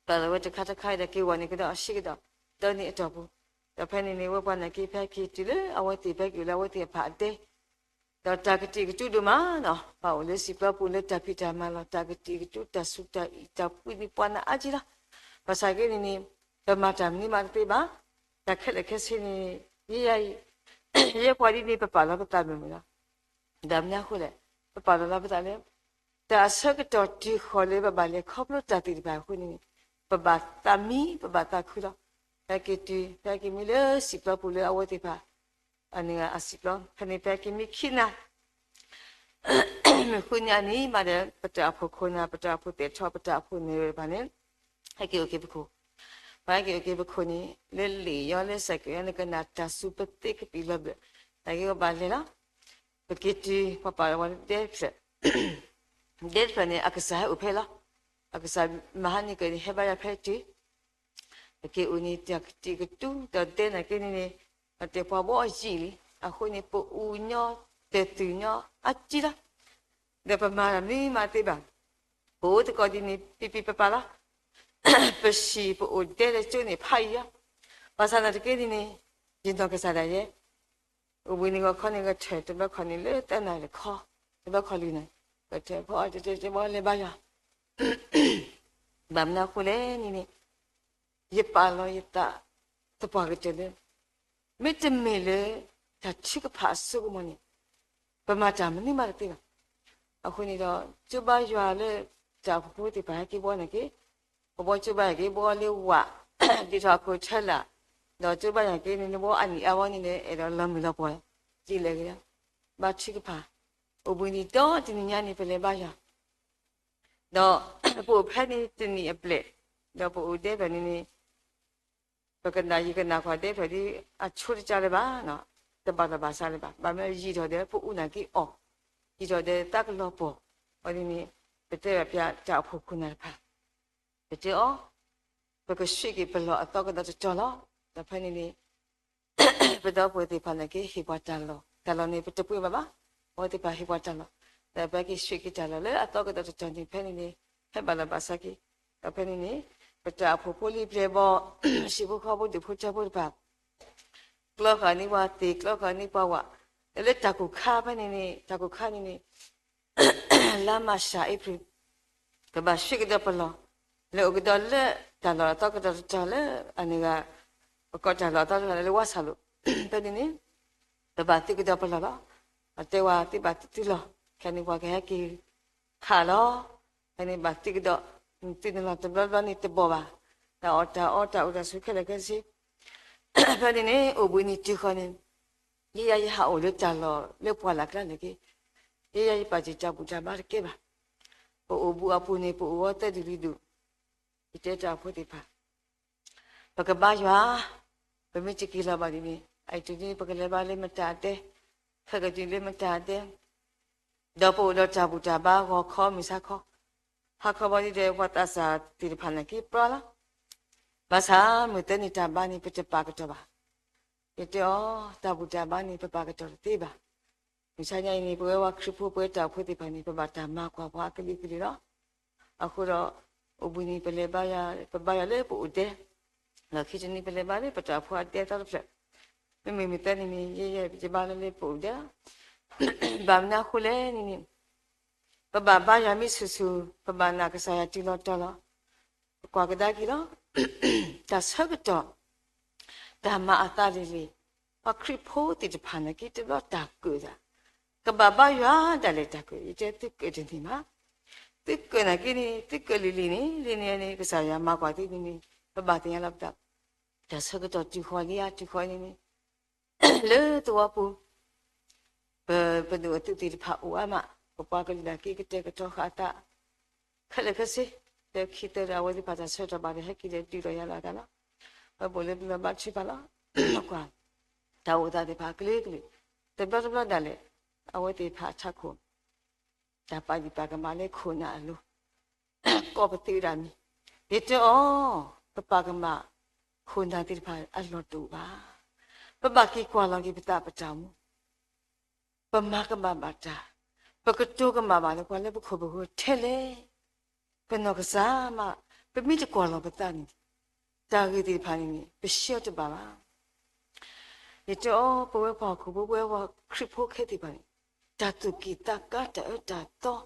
ပာ်လီၤဝဲတခါတခါဒီးက့ၤဝဲန့ၣ်ကဒီးအဆံးကဒီး ဒီးန့ၣ်အတီၢ်ပူၤ, ဒီးဖဲန့ၣ်န့ၣ် ဝဲပှၤနာ်က့ဖဲက့ၤတုၤလၢအဝဲသ့ၣ်ဖဲက့ၤလၢအဝဲသ့ၣ်အဖးအဒဲ ဒီးတၢ်ကတံာ်ကတူၢ်ဒိၣ်မးနီၤ, ပှၤအိၣ်လၢစံာ်ပျီပူၤလၢတၢ်ဖံးတၢ်မၤလီၤ, တၢ်ကတံာ်ကတူၢ်တၢ်စူၤတၢ်အံၣ်တၢ်ပှံၤန့ၣ်ပှၤနးအါကံလီၤ. ဘၣ်ဆၣ်က့န့ၣ်န့ၣ် ပမၤတၢ်မနုၤမးတသ့ဘၣ်, တၢ်ခဲလၢာ်ခဲဆ့န့ၣ် ယဲယဲအံၤ ယဲပှၤဒ်န့ၣ် ပပာ်လီၤပသးမုာ်မုာ်လီၤ. ဒီးမနုၤအဃိလဲၣ်, ပပာ်လီၤလီၤပသးလၢ တၢ်အဆၢကတီၢ်တုၤဃီၤလၢပဘၣ်လဲၤခီဖျိတၢ်သ့ၣ်တဖၣ်အဃိန့ၣ် ပဘၣ်သးမံ ပဘၣ်သးခုလီၤ. ဖဲက့ၤတုၤ ဖဲက့ၤမံလၢစံာ်ပျီပူၤလၢအဝဲသ့ၣ်တဖၣ် အနုၢ်အစံာ်ပျီ ဖဲန့ၣ်ဖဲက့ၤမံခံနၤ မုၢ်ဃုနံၤအနံၤမးဒီး ပတၢ်အိၣ်ဖှိၣ်ခိၣ်နၢ် ပတၢ်အိၣ်ဖှိၣ်သဲးထီၣ် ပတၢ်အိၣ်ဖှိၣ်နၢ်တဖၣ်န့ၣ် ဟဲက့ၤအိၣ်က့ၤပခိၣ်, ပှၤဟဲက့ၤအိၣ်က့ၤပခိၣ်န့ၣ် လၢလ့ၣ်ယီၤလၢစဲးကဲးယီၤန့ၣ် ကနၣ်တၢ်စူၤပသ့ကပံာ်လီၤဘျၢၣ်, နာ်က့ဝဲဘၣ်လဲၤလီၤ. ပက့ၤတုၤ ပှၤပာ်လီၤဝဲဒဲတဖျၢၣ်, ဒဲတဖျၢၣ်န့ၣ် အကစၢ်ဟဲအိၣ်ဖဲလီၤ. အကစၢ်မၤဟါန့ၢ်က့ၤန့ၣ် ဟဲဘါယွၤဖဲတုၤ ပက့ၤအိၣ်န့ၣ် တၢ်ကတံာ်ကတူၢ် ဒီးဒဲနာ်က့န့ၣ်န့ၣ် အတဲပှၤဘီအယံာ်လံ, အဃိန့ၣ် ပအူညီ တၢ်သူၣ်ညီအါကံလီၤ. ဒီးပမၤတၢ်မနုၤမးတသ့ဘၣ်. ပအိၣ်သကိးဒ်န့ၣ် ပံၤပံၤပၤပၤလီၤ. ပဟံၣ်ပအိၣ်ဒဲလၢကၠိန့ၣ်ဖးယံာ်လီၤ. ဘၣ်ဆၣ်သနာ်က့န့ၣ်န့ၣ် ယနီၢ်ကစၢ်ဒၣ်ယဲ အိၣ်ဘှံးနံၤဂီၤခီန့ၣ် ကထၢၣ်တဘျီခီန့ၣ် လၢသၢနၣ်ရံၣ်ခီ, တဘျီခီလွံၢ်နၣ်ရံၣ်, ကထၢၣ်ဖီအီၤတဲတဲတဲဘီလဲၤဘါယွၤ ဘၣ်မနုၤအဃိလဲၣ်န့ၣ်န့ၣ် ယပာ်လီၤယသးသပှၢ်ကတၢၢ်လၢ မ့တမ့ၢ်လၢ တၢ်ထုကဖၣ်အစိကမီၤန့ၣ် ပမၤတၢ်မနုၤမးတသ့ဘၣ်. အဃိန့ၣ်ဒီး ကၠိဘါယွၤလၢ တၢ်အိၣ်ဖှိၣ်ဖိသ့ၣ်တဖၣ်ဟဲက့ၤဘီန့ၣ်က့ၤ, ပဘီကၠိဘါယွၤက့ၤဘီလၢဝး, ဒ်ထီၣ်အခိၣ်ထၢလာ်, ဒီးကၠိဘါယွၤက့ၤန့ၣ် ဘီအနံၣ်အါဘီန့ၣ်န့ၣ် အဲၣ်ဒိးလီၤမုၢ်လီၤပှီၢ် ဒ်လဲၣ်ဂ့ၤ, ဘါထုကဖၣ်, အိၣ်ဘှံးနံၤဒီတနံၤညါန့ၣ် ပလဲၤဘါယွၤ ဒီး ပအိၣ်ဖဲန့ၣ်တနံၣ်အဘျဲၣ်, ဒီးပအိၣ်ဒဲဖျၢၣ်န့ၣ်န့ၣ် ပကနၣ်ယကနၣ်ကွၢ်ဒဲဖျၢၣ်ဒ် အဆိတကါလၢၤဘၣ်, တဘၣ်လီၢ်ဘၣ်စးလၢၤဘၣ်, ဘၣ်မနုၤယံာ်ထီၣ်ဒီး ပအိၣ်နာ်က့အီၣ်, ယံာ်ထီၣ်ဒီးသးကလီၤပှီၢ်, အီၤဒ်န့ၣ် ပတဲဘၣ်ပျးတၢ်အိၣ်ဖှိၣ်ခိၣ်နၢ်တဖၣ် ယတဲအီၤ, ပကဆှံးက့ၤပလီၢ်အသီကဒီးတတီၤလီၤ. ဒီးဖဲန့ၣ်န့ၣ် ပဒီပုၢ်ဝဲၢ်သ့ၣ်တဖၣ်န့ၣ်က့ၤဟ့ၣ်ပှၤတၢ်လီၢ်, တၢ်လီၢ်န့ၣ် ပတပှ့ၤဘၣ်ဘၣ်, အဝဲသ့ၣ်တဖၣ်ဟ့ၣ်ပှၤတၢ်လီၢ်, ဒီးပက့ၤဆှံးက့ၤတၢ်လီၢ်လၢအသီကဒီးတတီၤန့ၣ် ဖဲန့ၣ်န့ၣ် ဟဲဘၣ်လီၤဘၣ်စးက့ၤ, ဒီးဖဲန့ၣ်န့ၣ် ပတၢ်အိၣ်ဖှိၣ်ဖိလံၤပျဲၢ်ဘီၣ် ဟံၣ်ဖိဃီဖိဒူၣ်ဖိထၢဖိတဖၣ် ကျီဃာ်န့ၢ်ပှၤသ့ၣ် ကျီဃာ်န့ၢ်ပှၤဝၣ်, လၢတၢ်ကိၢ်ခါဖဲန့ၣ်န့ၣ် တၢ်ကိၢ်ခါန့ၣ်န့ၣ် လါမၢ်ၡးအ့ဖြ့ၣ် ကဘၣ်ဆှံးကဒီးပလီၢ် လဲၤအိၣ်ကဒီးလၢတၢ်လီၢ်အသီကဒီးတတီၤလၢအန့ၣ်ဂၤ ပကိးတၢ်လီၢ်အသီတတီၤလၢဝါဆၣ်လိၤ ဖဲန့ၣ်န့ၣ် ပဘၣ်သုးကဒီးပလီၢ်လီၤ. အတဲဝဲသ့ၣ်ဘၣ်သုးသုးလီၢ် ခဲန့ၣ်ပှၤကဟဲက့ၤခးလီၤ. ဖဲန့ၣ်ဘၣ်သုးကဒီး သုးနုာ်လီၤတဘျီတဘျီန့ၣ်တဘီၣ်ဘၣ်, ဒီးအီၣ်တၢ်အီတၢ်အိၣ်တၢ်ဆိးခဲလၢာ်ခဲဆ့ ဖဲန့ၣ်န့ၣ် အိၣ်ဘှံးနံၤတုၤဃီန့ၣ် ယဲယၤယဟးအိၣ်လၢတၢ်လီၢ်လၢပှၢ်လၢ်ကျါန့ၣ်က့ၤ, ယဲယၤယပာ်တ့ၢ်တၢ်ဘူၣ်တၢ်ဘါတကဲဘၣ်. ပအိၣ်ဘူးအပူၤန့ၣ် ပအိၣ်ဝဲသၢဒူၣ်လွံၢ်ဒူၣ်, ယတဲတၢ်အိၣ်ဖှိၣ်သ့ၣ်တဖၣ် ပကဘါယွၤ, ပမ့ၢ်တက့ၤလီၤဘၣ်ဒ်န့ၣ် အအံၤတနံၤပကလဲၤဘါလၢမတၤအတဲ, ခဲကနံၣ်လၢမတၤအတဲ, ဒီးပအိၣ်ဒီးတၢ်ဘူၣ်တၢ်ဘါဂီၤခီမုၢ်ဆါခီ, ဟါခီဘီဒ်ဒီးပှၤသးစၢ်သ့ၣ်တဖၣ်န့ၣ်က့ၤပြါလီၤ. ဘၣ်ဆၣ်မုၢ်သၢနံၤတၢ်ဘါန့ၣ် ပတပာ်ကတီၢ်ဘၣ်. ယတဲအီၤ တၢ်ဘူၣ်တၢ်ဘါန့ၣ် ပပာ်ကတီၢ်တသ့ဘၣ်. မုၢ်ဆါညါအံၤန့ၣ် ပဝဲပှၤခရံာ်ဖိပဝဲတၢ်အိၣ်ဖှိၣ်သ့ၣ်တဖၣ်န့ၣ် ပဘၣ်တၢ်မၤကွၢ်ပှၤအကလုာ်ကလုာ်လီၤ. အဃိဒီး အိၣ်ဘှံးနံၤပလဲၤဘါယွၤ, ပဘါယွၤလၢပအိၣ်ဒဲ, လီၢ်ခံတနံၤပလဲၤဘါလၢပတၢ်အိၣ်ဖှိၣ်အဒဲအသီတဖျၢၣ်, မ့မ့ၢ်မုၢ်သၢနံၤန့ၣ် ယဲယဲယဘါလၢပအိၣ်ဒဲလီၤ. ဘၣ်မနုၤအဃိလဲၣ်န့ၣ်န့ၣ် ပဘၣ်ဘါယွၤမ့ၢ်ဆူၣ်ဆူၣ်, ပဘၣ်နာ်ကစၢ်ယွၤတုၤလီၤတီၤလီၤ. ပကွၢ်ကဒါက့ၤလီၤ. တၢ်ဆၢကတီၢ် တၢ်မၤအသးလံၤလံၤ, ပှၤခရံာ်ဖိသ့ၣ်တဖၣ်န့ၣ်က့ၤတဘျီတၢ်ကၢၣ်သး, ကဘၣ်ဘါယွၤဒၣ်လဲာ်တၢ်ကၢၣ်, ယတဲသုကၢၣ်တန့ၢ်ဘၣ်. သုကၢၣ်နာ်က့န့ၣ် သုကၢၣ်လံၤလံၤန့ၣ် လံၤန့ၣ်န့ၣ် ကစၢ်ယွၤမၤကွၢ်သုန့ၣ်န့ၣ် ပဘၣ်သ့ၣ်ညါလီၤပသး, တၢ်ဆၢကတီၢ်တုၤဃီၤလံဧါ တုၤဃီၤန့ၣ်န့ၣ် လၢသဝီပူၤ ပ ပဒိၣ်အသုးသ့ၣ်တဖၣ်အိၣ်အါမး, ပပှၤကလုာ်ဒၣ်က့ၤကတဲာ်ကတီၤဃာ်အသး ခဲလၢာ်ခဲဆ့, ဒီးခံသၢဒီးအဝဲသ့ၣ်တဖၣ်တၢ်ဆၢကတီၢ်ဘၣ်ဒီးဟဲက့ၤဒီးဒုးလီၤယၤလီၤအသးလီၤ. ပဘိၣ်လၢပလီၢ်ဘါထုကဖၣ်လီၤ. ကွၢ် တၢ်အိၣ်သးသ့ၣ်တဖၣ်အကလုာ်ကလုာ်, တဘျီတဘျီဒၣ်လဲာ် အဝဲသ့ၣ်တဖၣ်အထးခိၣ် တၢ်ပာ်ဒံးပာ်ကမၣ်လၢခိၣ်နၢ်အလိၤ ကိးပသ့ဝဲဒၣ်မံၤ, ယတဲအီၤ, ပပာ်ကမၣ်ခိၣ်နၢ်သ့ၣ်တဖၣ်အလီၢ်တအိၣ်ဘၣ်. ပဘၣ်က့ၤကွၢ်လီၤက့ၤပသးပတၢ်အိၣ်မူ, ပမၤကမၣ်ဘၣ်တၢ်, ပကတိၤကမၣ်ဘၣ်လၢပှၤလၢပခိၣ်ပဃၢၤထဲလဲၣ်. ပနီၢ်ကစၢ်မး, ပမ့ၢ်တကွၢ်လီၤပသးန့ၣ် တၢ်ဂ့ၢ်သ့ၣ်တဖၣ်န့ၣ်န့ၣ် ပဆှၢတဘၣ်ဘၣ်. ယတဲအီၤ ပဝဲပှၤဟီၣ်ခိၣ်ဖိ ပဝဲပှၤခရံာ်ဖိခဲသ့ၣ်တဖၣ်န့ၣ် တၢ်သူၣ်က့ၣ်သးကါ တၢ်အၢတၢ်သီ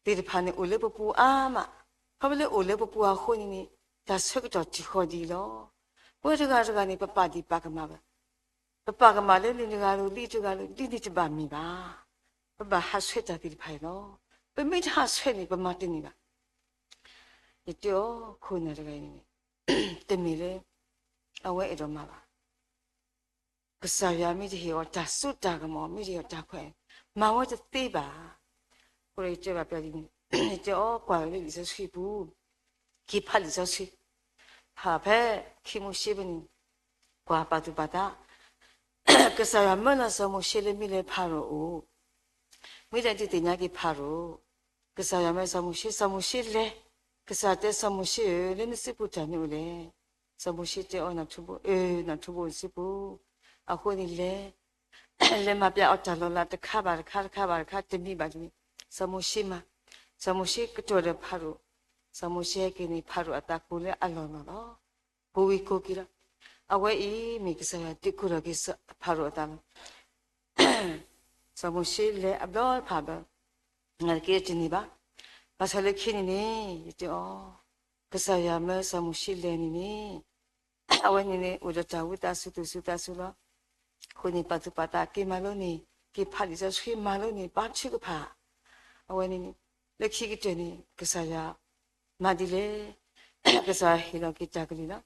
သ့ၣ်တဖၣ်န့ၣ် အိၣ်လၢပပူၤအါမး, ခီဖျိလၢအိၣ်လၢပပူၤအဃိန့ၣ်န့ၣ် တၢ်ဆၢကတီၢ်တုၤဃီၤဒ်အံၤလီၤ. ပဝဲတဂၤတဂၤန့ၣ် ပပာ်ဒံးပာ်ကမၣ်ဘၣ်, ပပာ်ကမၣ်လၢလံာ်တဂၤလိၤ လံာ်တဂၤလိၤ ဒ်န့ၣ်တဘၣ်မ့ၢ်ဘၣ်. ပဘၣ်ဟးဆှဲးတၢ်သ့ၣ်တဖၣ်အံၤလီၤ. ပမ့ၢ်တဟးဆှဲးန့ၣ် ပမၤတန့ၢ်ဘၣ်. ယတဲအီၤ ခိၣ်နၢ်တဂၤအံၤန့ၣ် တမ့ၢ်လၢ အဝဲအဲၣ်ဒိးမၤဘၣ်. ကစၢ်ယွၤမ့ၢ်တဟ့ၣ်အီၤတၢ်စိတၢ်ကမီၤ မ့ၢ်တဟ့ၣ်အီၤတၢ်ခွဲး မၤဝဲတသ့ဘၣ်. အဃိဒီးယတဲဘၣ်ပျၢ်ဒ်န့ၣ်, ယတဲအီၤ ကွၢ်လၢလံာ်စီဆှံပူၤ, က့ၤဖးလံာ်စီဆှံ, ဖးဖဲခံမိၤၡ့ဖဲန့ၣ်, ကွၢ်ပာ်သူၣ်ပာ်သး, ကစၢ်ယွၤမၢလီၤစီၤမိၤၡ့လၢမ့ၢ်လၢဖၤရိၤအအိၣ်, မ့ၢ်တၢ်ဒုးသ့ၣ်ညါက့ၤဖၤရိၤ, ကစၢ်ယွၤမၢစီၤမိၤၡ့, စီၤမိၤၡ့လဲၤ, ကစၢ်တဲစီၤမိၤၡ့ဧၢ, လၢနစုပူၤတၢ်မနုၤအိၣ်လဲၣ်. စီၤမိၤၡ့တဲအီၤ နၢ်ထူဘိ, အၢ နၢ်ထူဘိနစုပူၤ. အဃိန့ၣ်လဲၤ, လဲၤမၤပျးအီၤတၢ်လီၤလးတခါဘၣ်တခါ တခါဘၣ်တခါ တမံၤဘၣ်တမံၤ, စီၤမိၤၡ့မၤ, စီၤမိၤၡ့ကတီၢ်ဒီးဖၤရိၤ, စီၤမိၤၡ့ဟဲက့ၤန့ၣ် ဖၤရိၤအသးကိးလၢအလီၢ်လီၢ်လီၤ. ကိးဝံၤကိးက့ၤလီၤ. အဝဲအံၤမ့ၢ်ကစၢ်ယွၤဒုးကိးထီၣ်က့ၤဖၤရိၤအသးလီၤ. စီၤမိၤၡ့လဲၤအဘျီတဖၣ်ဘျီ, နာ်သက့တန့ၢ်ဘၣ်. ဘၣ်ဆၣ်လၢခံန့ၣ်န့ၣ် ယတဲအီၤ, ကစၢ်ယွၤမၢစီၤမိၤၡ့လဲၤန့ၣ်န့ၣ် အဝဲန့ၣ်န့ၣ် အိၣ်ဒီးတၢ်ဝံသးစူၤသူၣ်စူၤသးစူၤလီၤ. အဃိန့ၣ် ပာ်သူၣ်ပာ်သးက့ၤမၤလိန့ၣ်, က့ၤဖးလံာ်စီဆှံမၤလိန့ၣ် ဘါထုကဖၣ်. အဝဲန့ၣ်န့ၣ် လၢခံကတၢၢ်န့ၣ် ကစၢ်ယွၤမၤဒ်လဲၣ်, ကစၢ်ယွၤဟ့ၣ်လီၤက့ၤတၢ်ကလုၢ်လီၤ.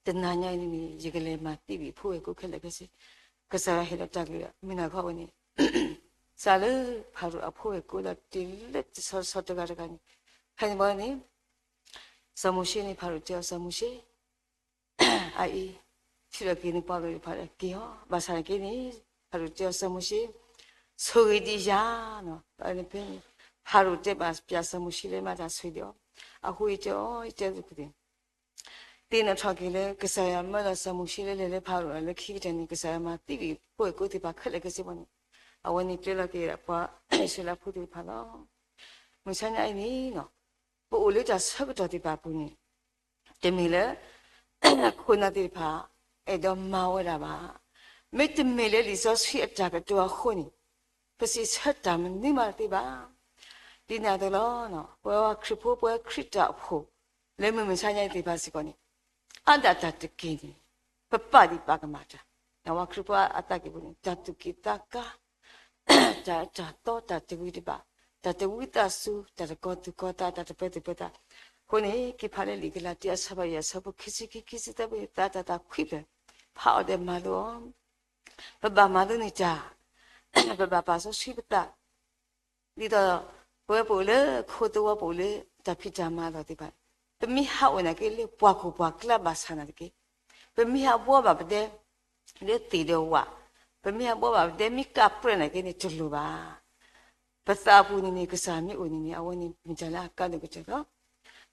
တနၤညါအံၤန့ၣ်န့ၣ် ယကလဲၤမၤသံဝံၤဖိဝဲၢ်ကိးခဲလၢာ်ခဲဆ့, ကစၢ်ယွၤဟ့ၣ်လီၤတၢ်ကလုၢ်လီၤ. မုၢ်နၤခီဝဲန့ၣ် စးလၢဖၤရိၤအဖိဝဲၢ်ကိးလီၤတ့ၢ်လၢတဆီဆီတဂၤတဂၤန့ၣ်, ဖဲန့ၣ်ဘီန့ၣ် စီၤမိၤၡ့န့ၣ် ဖၤရိၤတဲအီၤ စီၤမိၤၡ့ အအံၤ ထံၣ်လီၤက့ၤနပှၤကလုာ်တဖၣ်က့ၤအီၤ, ဘၣ်ဆၣ်န့ၣ်က့န့ၣ် ဖၤရိၤတဲအီၤ စီၤမိၤၡ့ ဆိၣ်ဂ့ၤဒံးယၤ, ဖဲန့ၣ် ဖၤရိၤတဲဘၣ်ပျၢ်စီၤမိၤၡ့လၢမၤတၢ်ဆိၣ်ဂ့ၤဒံးအီၤ, အဃိယတဲအီၤ ယတဲသ့ၣ် သ့ၣ်နီၣ်ထီၣ်က့ၤလၢကစၢ်ယွၤမၢလီၤစီၤမိၤၡ့လၢလဲၤလၢဖၤရိၤလၢခံကတၢၢ်န့ၣ် ကစၢ်ယွၤမၤသံကွံာ်ဖိဝဲၢ်ကိာ်သ့ၣ်တဖၣ်ခဲလၢာ်ခဲဆ့ဘၣ်န့ၣ်, အဝဲန့ၣ်ကျဲလီၤက့ၤပှၤအံၣ်စရ့လးဖိသ့ၣ်တဖၣ်လီၤ. မုၢ်ဆါညါအံၤန့ၣ် ပအိၣ်လၢတၢ်ဆၢကတီၢ်သ့ၣ်တဖၣ်အပူၤန့ၣ် တမ့ၢ်လၢ ခိၣ်နၢ်သ့ၣ်တဖၣ် အဲၣ်ဒိးမၤဝဲဒၣ်ဘၣ်. မ့တမ့ၢ်လၢလံာ်စီဆှံအတၢ်ကတိၤအဃိန့ၣ် ပစံးဆၢတၢ်မနုၤမးတသ့ဘၣ်. ဒ်န့ၣ်အသိးလီၤ. ပဝဲခရံာ်ဖိ ပဝဲခရံာ်ဖိအဖိ လၢမုၢ်မဆါညါအံၤသ့ၣ်တဖၣ်စ့ၢ်ကီးန့ၣ် အါဒၣ်တၢ်တက့ၢ်န့ၣ် ပပာ်ဒံးပာ်ကမၣ်တၢ်, ပဝဲခရံာ်ဖိအသးကံၢ်ပူၤန့ၣ် တၢ်သူၣ်က့ၣ်သးကါ တၢ်အၢတၢ်သီ တၢ်တဂ့ၤတဘၣ်, တၢ်တဝံသးစူၤ, တၢ်တကီၤသူၣ်ကီၤသး, တၢ်တပၢၤသူၣ်ပၢၤသး. အဃိန့ၣ် က့ၤဖးလၢလံာ်ကလၤတံ အဆၢဖးယဲၢ် အဆၢဖိခံဆံခံ ခံဆံသၢ သးတၢ်သးခွံဖျၢၣ် ဖးအီၤဒီးမၤလိအီၤ. ပဘၣ်မၤလိန့ၢ်တၢ်, ပဘၣ်ပာ်စီဆှံပသး ဒ်သိး ပဝဲပအိၣ်လၢခိသဝီပအိၣ်လၢတၢ်ဖံးတၢ်မၤအလီၢ်သ့ၣ်တဖၣ်, ပမ့ၢ်ဟးအိၣ်နာ်က့လၢပှၤခိၣ်ပှၤကျါဘၣ်ဆၣ်နာ်တက့ၢ်. ပမ့ၢ်ဟးဘှီဘၣ်ပဒဲ လၢသ့ၣ်ဒီးဝၣ်, ပမ့ၢ်ဟးဘှီဘၣ်ပဒဲမ့ၢ်ကၢ်ပြၢၢ်နာ်က့န့ၣ် တလိၣ်ဘၣ်. ပသးအပူၤန့ၣ်န့ၣ် ကစၢ်မ့ၢ်အိၣ်န့ၣ်န့ၣ် အဝဲန့ၣ်မ့ၢ်တၢ်လၢအကါဒိၣ်ကတၢၢ်လီၤ.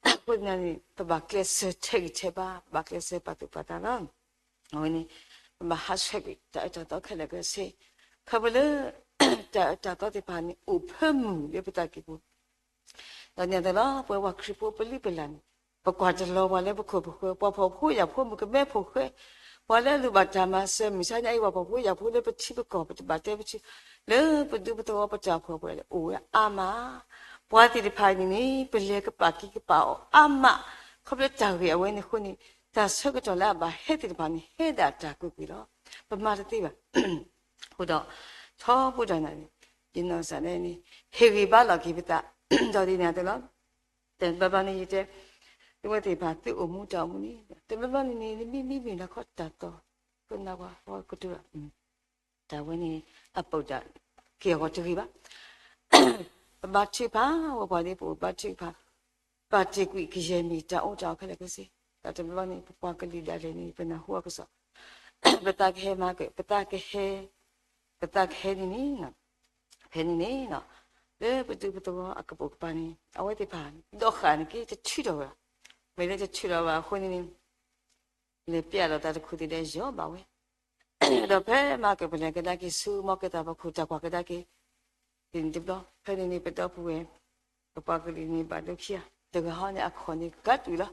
အဃိသတးန့ၣ် ပဘၣ်ကျဲးစၢးထဲးဂံၢ်ထဲးဘါ, ပဘၣ်ကျဲးစၢးပာ်သူၣ်ပာ်သးလီၤ. အဝဲန့ၣ် ပဘၣ်ဟးဆှဲးကွံာ်တၢ်အၢတၢ်သီခဲလၢာ်ခဲဆ့, ခီဖျိလၢ တၢ်အၢတၢ်သီသ့ၣ်တဖၣ်န့ၣ် အိၣ်ဖၢမုၢ်လၢပသးကံၢ်ပူၤ ဒီးန့ၣ်အသိးလီၤ. ပဝဲပှၤခရံာ်ဖိပလုၢ်ပလၢ်န့ၣ် ပကွၢ်တလီၤပှၤလၢပခိၣ်ပဃၢၤ, ပှၤဖှီၣ်ဖိယာ်ဖိ မုၣ်ကမဲဖိဃဲ, ပှၤလၢအလိၣ်ဘၣ်တၢ်မၤစၢၤ မုၢ်ဆါညါအံၤ ပှၤဖှီၣ်ဖိယာ်ဖိလၢပထံပကီၢ် ပတဘၣ်တဲပထံ, လၢပဒူပသဝီပတၢ်ဖှီၣ်ပှဲၤလၢအိၣ်ဝဲအါမး, ပှၤသ့ၣ်တဖၣ်အံၤန့ၣ်န့ၣ် ပလဲၤကပာ်က့ၤကပာ်အီၤအါမး, ခီဖျိတၢ်ဂ့ၢ်အဝဲန့ၣ်အဃိန့ၣ် တၢ်ဆၢကတီၢ်လၢအဘၣ်ဟဲသ့ၣ်တဖၣ်န့ၣ် ဟဲဒၣ်တၢ်ကွ့ၢ်ကွ့ၢ်လီၤ. ပမၤတသ့ဘၣ်. အဃိဒီး ထီဘိတၢ်န့ၣ် ယနီၢ်ကစၢ်ဒၣ်န့ၣ် ဟ့ၣ်ဂံၢ်ဘါလီၤက့ၤပသး ဒီးဒ်န့ၣ်အသိးလီၤ. တဘျီဘျီန့ၣ်ယတဲ သုဝဲသ့ၣ်တဖၣ် သုအိၣ်မူတၢ်အိၣ်မူန့ၣ် တဘျီဘျီန့ၣ်န့ၣ် နမ့ၢ်မံမ့ၢ်လၢခီတၢ်သီ ကနၣ်ဝဲ ဟီကတၢၢ် တၢ်ဝဲန့ၣ် အပုၢ်တၢ် က့ၤအဂီၢ်တဂ့ၤဘၣ်. ပဘါထုကဖၣ် ဝဲပှၤဒ်ပအိၣ်ဘါထုကဖၣ် ပာ်တ့ၢ်ကွံာ်ကယဲၢ်မ့ၢ်တၢ်အီၣ်တၢ်အီခဲလၢာ်ခဲဆ့, တၢ်တဘျီဘျီန့ၣ် ပပှၤကလုာ်ဒၣ်လဲာ်န့ၣ် ပနၢ်ဟူအကစီၣ် ပသးကဟဲမၤက့ၤ ပသးကဟဲ ပသးကဟဲန့ၣ်န့ၣ် ဖဲန့ၣ်န့ၣ် လၢပဒူပသဝီအကပိာ်ကပၤန့ၣ် အဝဲသ့ၣ်တဖၣ် ဒီးဃာ်န့ၣ်က့ တထုးထီၣ်ဝဲ, မ့ၢ်လၢတထုးထီၣ်ဝဲအဃိန့ၣ်န့ၣ် လဲၤပျဲလီၤသးတခိၣ်သ့ၣ်ဒီးယီၤဘၣ်ဝဲ, ဒီးဖဲမၤကပလဲၤကဒါက့ၤဆူ မီၢ်ကဲသးဖီခိၣ်တၢ်ကွၢ်ကဒါက့ၤ ဒ်န့ၣ်တဘျီ ဖဲန့ၣ်န့ၣ် ပဒီပုၢ်ဝဲၢ် ပပှၤကလုာ်န့ၣ်ဘၣ်ဒိခံဂၤ, တဂၤဟီန့ၣ်အခီၣ်န့ၣ်ကးတုၤလီၤ,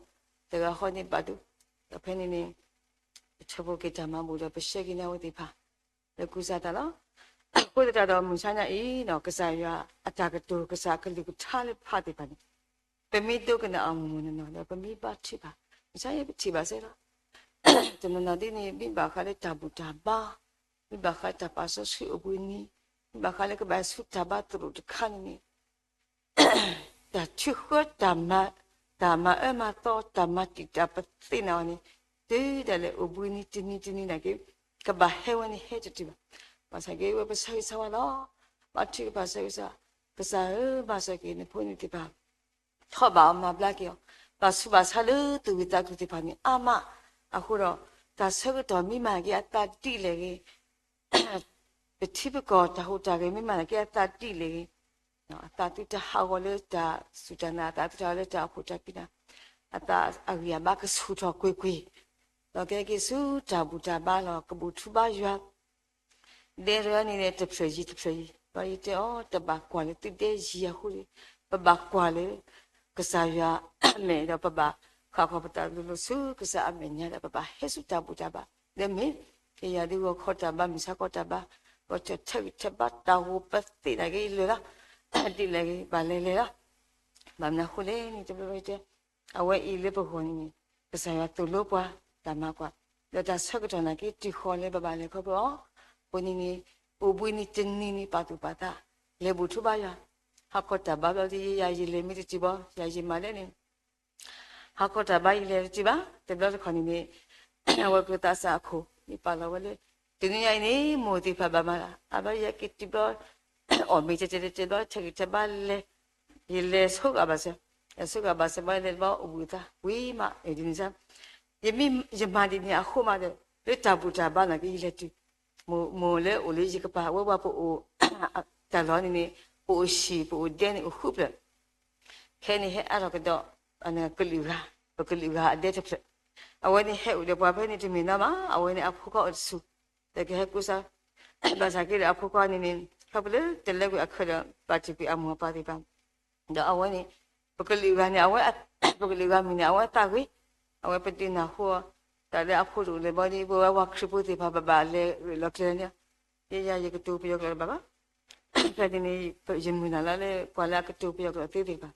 တဂၤဟီန့ၣ်ဘၣ်ဒိ, ဒီးဖဲန့ၣ်န့ၣ် ပထၢဖှိၣ်က့ၤတၢ်မၤဘူၣ်ဒီး ပရှဲက့ၤန့ၢ်အဝဲသ့ၣ်တဖၣ် လၢကူစါသးလီၤ. အဃိသတးဒီး မုၢ်ဆါညါအံၤ ကစၢ်ယွၤအတၢ်ကတိၤ ကစၢ်အကလုၢ်ကထါလၢပဖးသ့ၣ်တဖၣ်န့ၣ် ပမ့ၢ်ဒိကနၣ်အီၤမုၢ်မုၢ်နီၢ်နီၢ်ဒီး ပမ့ၢ်ဘါထုကဖၣ် မုၢ်ဆါအံၤပထံၣ်ဘၣ်စ့ၢ်ကီးလီၤ. တနီၤနီၤဒ်န့ၣ် မ့ၢ်ဘၣ်ဃးလၢတၢ်ဘူၣ်တၢ်ဘါ, မ့ၢ်ဘၣ်ဃးလၢတၢ်ပာ်စီဆှံအိၣ်ဘှံးနံၤ, မ့ၢ်ဘၣ်ဃးလၢကဘၣ်ဆူတၢ်ဘါသရိာ်တခါန့ၣ်န့ၣ် တၢ်ထုးဃၢ တၢ်မၤအၢမၤသီ တၢ်မၤတံာ်တာ်ပသ့ၣ်နီၣ်အီၤန့ၣ် တုၤဒၣ်လဲာ်အိၣ်ဘှံးနံၤတနံၤတနံၤနာ်က့ ကဘၣ်ဟဲဝဲန့ၣ်ဟဲတတုၤဘၣ်. ဘၣ်ဆၣ်က့ ဝဲပဆၢဂ့ၤဆၢဝါလီၤ. ဘါထုကဖၣ်ဆၢဂ့ၤဆၢဝါ, ကစၢ်ဧၢ မၤစၢၤက့ၤနဖိန့ၣ်သ့ၣ်တဖၣ် ထီၣ်ဘးအီၤမၤဘျါက့ၤအီၤ, ဘၣ်ဆူးဘၣ်ဆါလၢသူၣ်ဝံၣ်သးကျိၤသ့ၣ်တဖၣ်န့ၣ်အါမး, အဃိဒီး တၢ်ဆၢကတီၢ်မ့ၢ်မၤက့ၤအသးဒ်လဲၣ်ဂ့ၤ ပထံပကီၢ်တၢ်ဟူးတၢ်ဂဲၤမ့ၢ်မၤနာ်က့အသးဒ်လဲၣ်ဂ့ၤ, အသးသုတဟးဂီၤလၢတၢ်စူၢ်တၢ်နာ်, အသးသုတဟးဂီၤလၢတၢ်အိၣ်ဖှိၣ်တၢ်ဖံးတၢ်, အသးအဂံၢ်အဘါကဆူၣ်ထီၣ်ကွ့ၢ်ကွ့ၢ်, ဒီးကဟဲက့ၤဆူတၢ်ဘူၣ်တၢ်ဘါလီၤ ကဘူၣ်ထူဘါယွၤ ဒဲတဂၤန့ၣ်န့ၣ် တဖျၢၣ်ယံၤတဖျၢၣ်ယံၤ, ဒီးယတဲအီၤ တဘၣ်ကွၢ်လၢသုဒဲယံၤအဃိန့ၣ်, ပဘၣ်ကွၢ်လၢ ကစၢ်ယွၤအမဲာ်ဒီး ပဘၣ်ဃၣ်ဃီၤပသးလိၤလိၤဆူကစၢ်အမဲာ်ညါဒီး ပဘၣ်ဟဲဆူတၢ်ဘူၣ်တၢ်ဘါ, ဒီးမ့ၢ် ကယၤဒုးဂီၤခီတၢ်ဘါ မုၢ်ဆါခီတၢ်ဘါ, ဂီၤထၢၣ်ထဲးဂံၢ်ထဲးဘါတၢ်ဂီၤပသ့ၣ်နာ်က့လၢာ်လီၤ, ဒ်လဲၣ်ဂ့ၤ ဘၣ်လဲၤလဲၤလီၤ, ဘၣ်မနုၤအဃိလဲၣ်န့ၣ် တဘျီဘျီတဲ အဝဲအံၤလၢပဂီၢ်န့ၣ်န့ၣ် ကစၢ်ယွၤသိၣ်လိပှၤ တၢ်မၤကွၢ်, ဒီးတၢ်ဆၢကတီၢ်နာ်က့ တုၤဃီၤလၢပဘၣ်လဲၤခီဖျိအီၤ, အဃိန့ၣ်န့ၣ် အိၣ်ဘှံးနံၤတနံၤန့ၣ် ပာ်သူၣ်ပာ်သး, လဲၤဘူၣ်ထူဘါယွၤ, ဟးခီတၢ်ဘါဘျီဒ်ယၤယလဲၤမ့ၢ်တတုၤဘၣ် ယၤယမၤလဲၣ်န့ၣ် ဟးခီတၢ်ဘါယလဲၤတတုၤဘၣ်, တဘျီတခီၣ်န့ၣ်န့ၣ် အဝဲကျိသးစၢ်အခိၣ် မ့ၢ်ပာ်လီၤဝဲလၢ တနံၤညါအံၤန့ၣ် မိၢ်သ့ၣ်တဖၣ်ဘၣ်မၤလၢ အဘျီယက့ၤတုၤဘျီ အီၣ်မ့ၤတဲတဲတဲတဲဘျီ ထဲးဂံၢ်ထဲးဘါလဲၤ, ယလဲၤဆိဂာ်ဘၣ်စၢၤ, ယဆိဂာ်ဘၣ်စၢၤဘၣ်လဲၤတဘျီ အိၣ်ဘှံးအသး ဝံၤမး ဒ်န့ၣ်စၢ်, ယမ့ၢ်ယမၤဒ်န့ၣ် အဃိမးဒီး လၢတၢ်ဘူၣ်တၢ်ဘါနာ်က့ ယလဲၤတုၤ, မိၢ်လၢအိၣ်လၢယကပၤ အဝဲပှၤပအိၣ် တၢ်လီၢ်န့ၣ်န့ၣ် ပအိၣ်ဆံး ပအိၣ်ဒဲန့ၣ် အိၣ်ဃုဖျၢၣ် ခဲန့ၣ်ဟဲအါထီၣ်ကဒီး ကလုာ်ဂၤ, ပကလုာ်ဂၤအဒဲတဖျၢၣ်, အဝဲန့ၣ်ဟဲအိၣ်ဒီးပှၤဖဲန့ၣ်တမ့ၢ်နီၢ်မး, အဝဲန့ၣ်အဖိခွါအိၣ်တဆူၣ်, တကဟဲကူစါ, ဘၣ်ဆၣ်က့ဒီးအဖိခွါန့ၣ်န့ၣ် ခီဖျိလၢတလဲကွံာ်အခၢးဒီး ဘၣ်တ့ၢ်ကွံာ်အမိၢ်အပၢ်သ့ၣ်တဖၣ်, ဒီးအဝဲန့ၣ် ပကလုာ်ဂၤန့ၣ် အဝဲ ပကလုာ်ဂၤမ့ၢ်န့ၣ် အဝဲသးဂ့ၤ, အဝဲပဒုးနၢ်ဟူအီၤ, တၢ်လၢအဖိတအိၣ်လၢၤဘီဒီး ပဝဲပှၤခရံာ်ဖိသ့ၣ်တဖၣ် ပဘၣ်လဲၤလီၤကျဲၤန့ၣ်, ယဲယၤယကတိၤပယီၤကျိာ်တဘၣ်ဘၣ်, ဖဲန့ၣ်န့ၣ် ယမုၢ်လၢ်လၢပှၤလၢအကတိၤပယီၤကျိာ်သ့သ့ၣ်တဖၣ်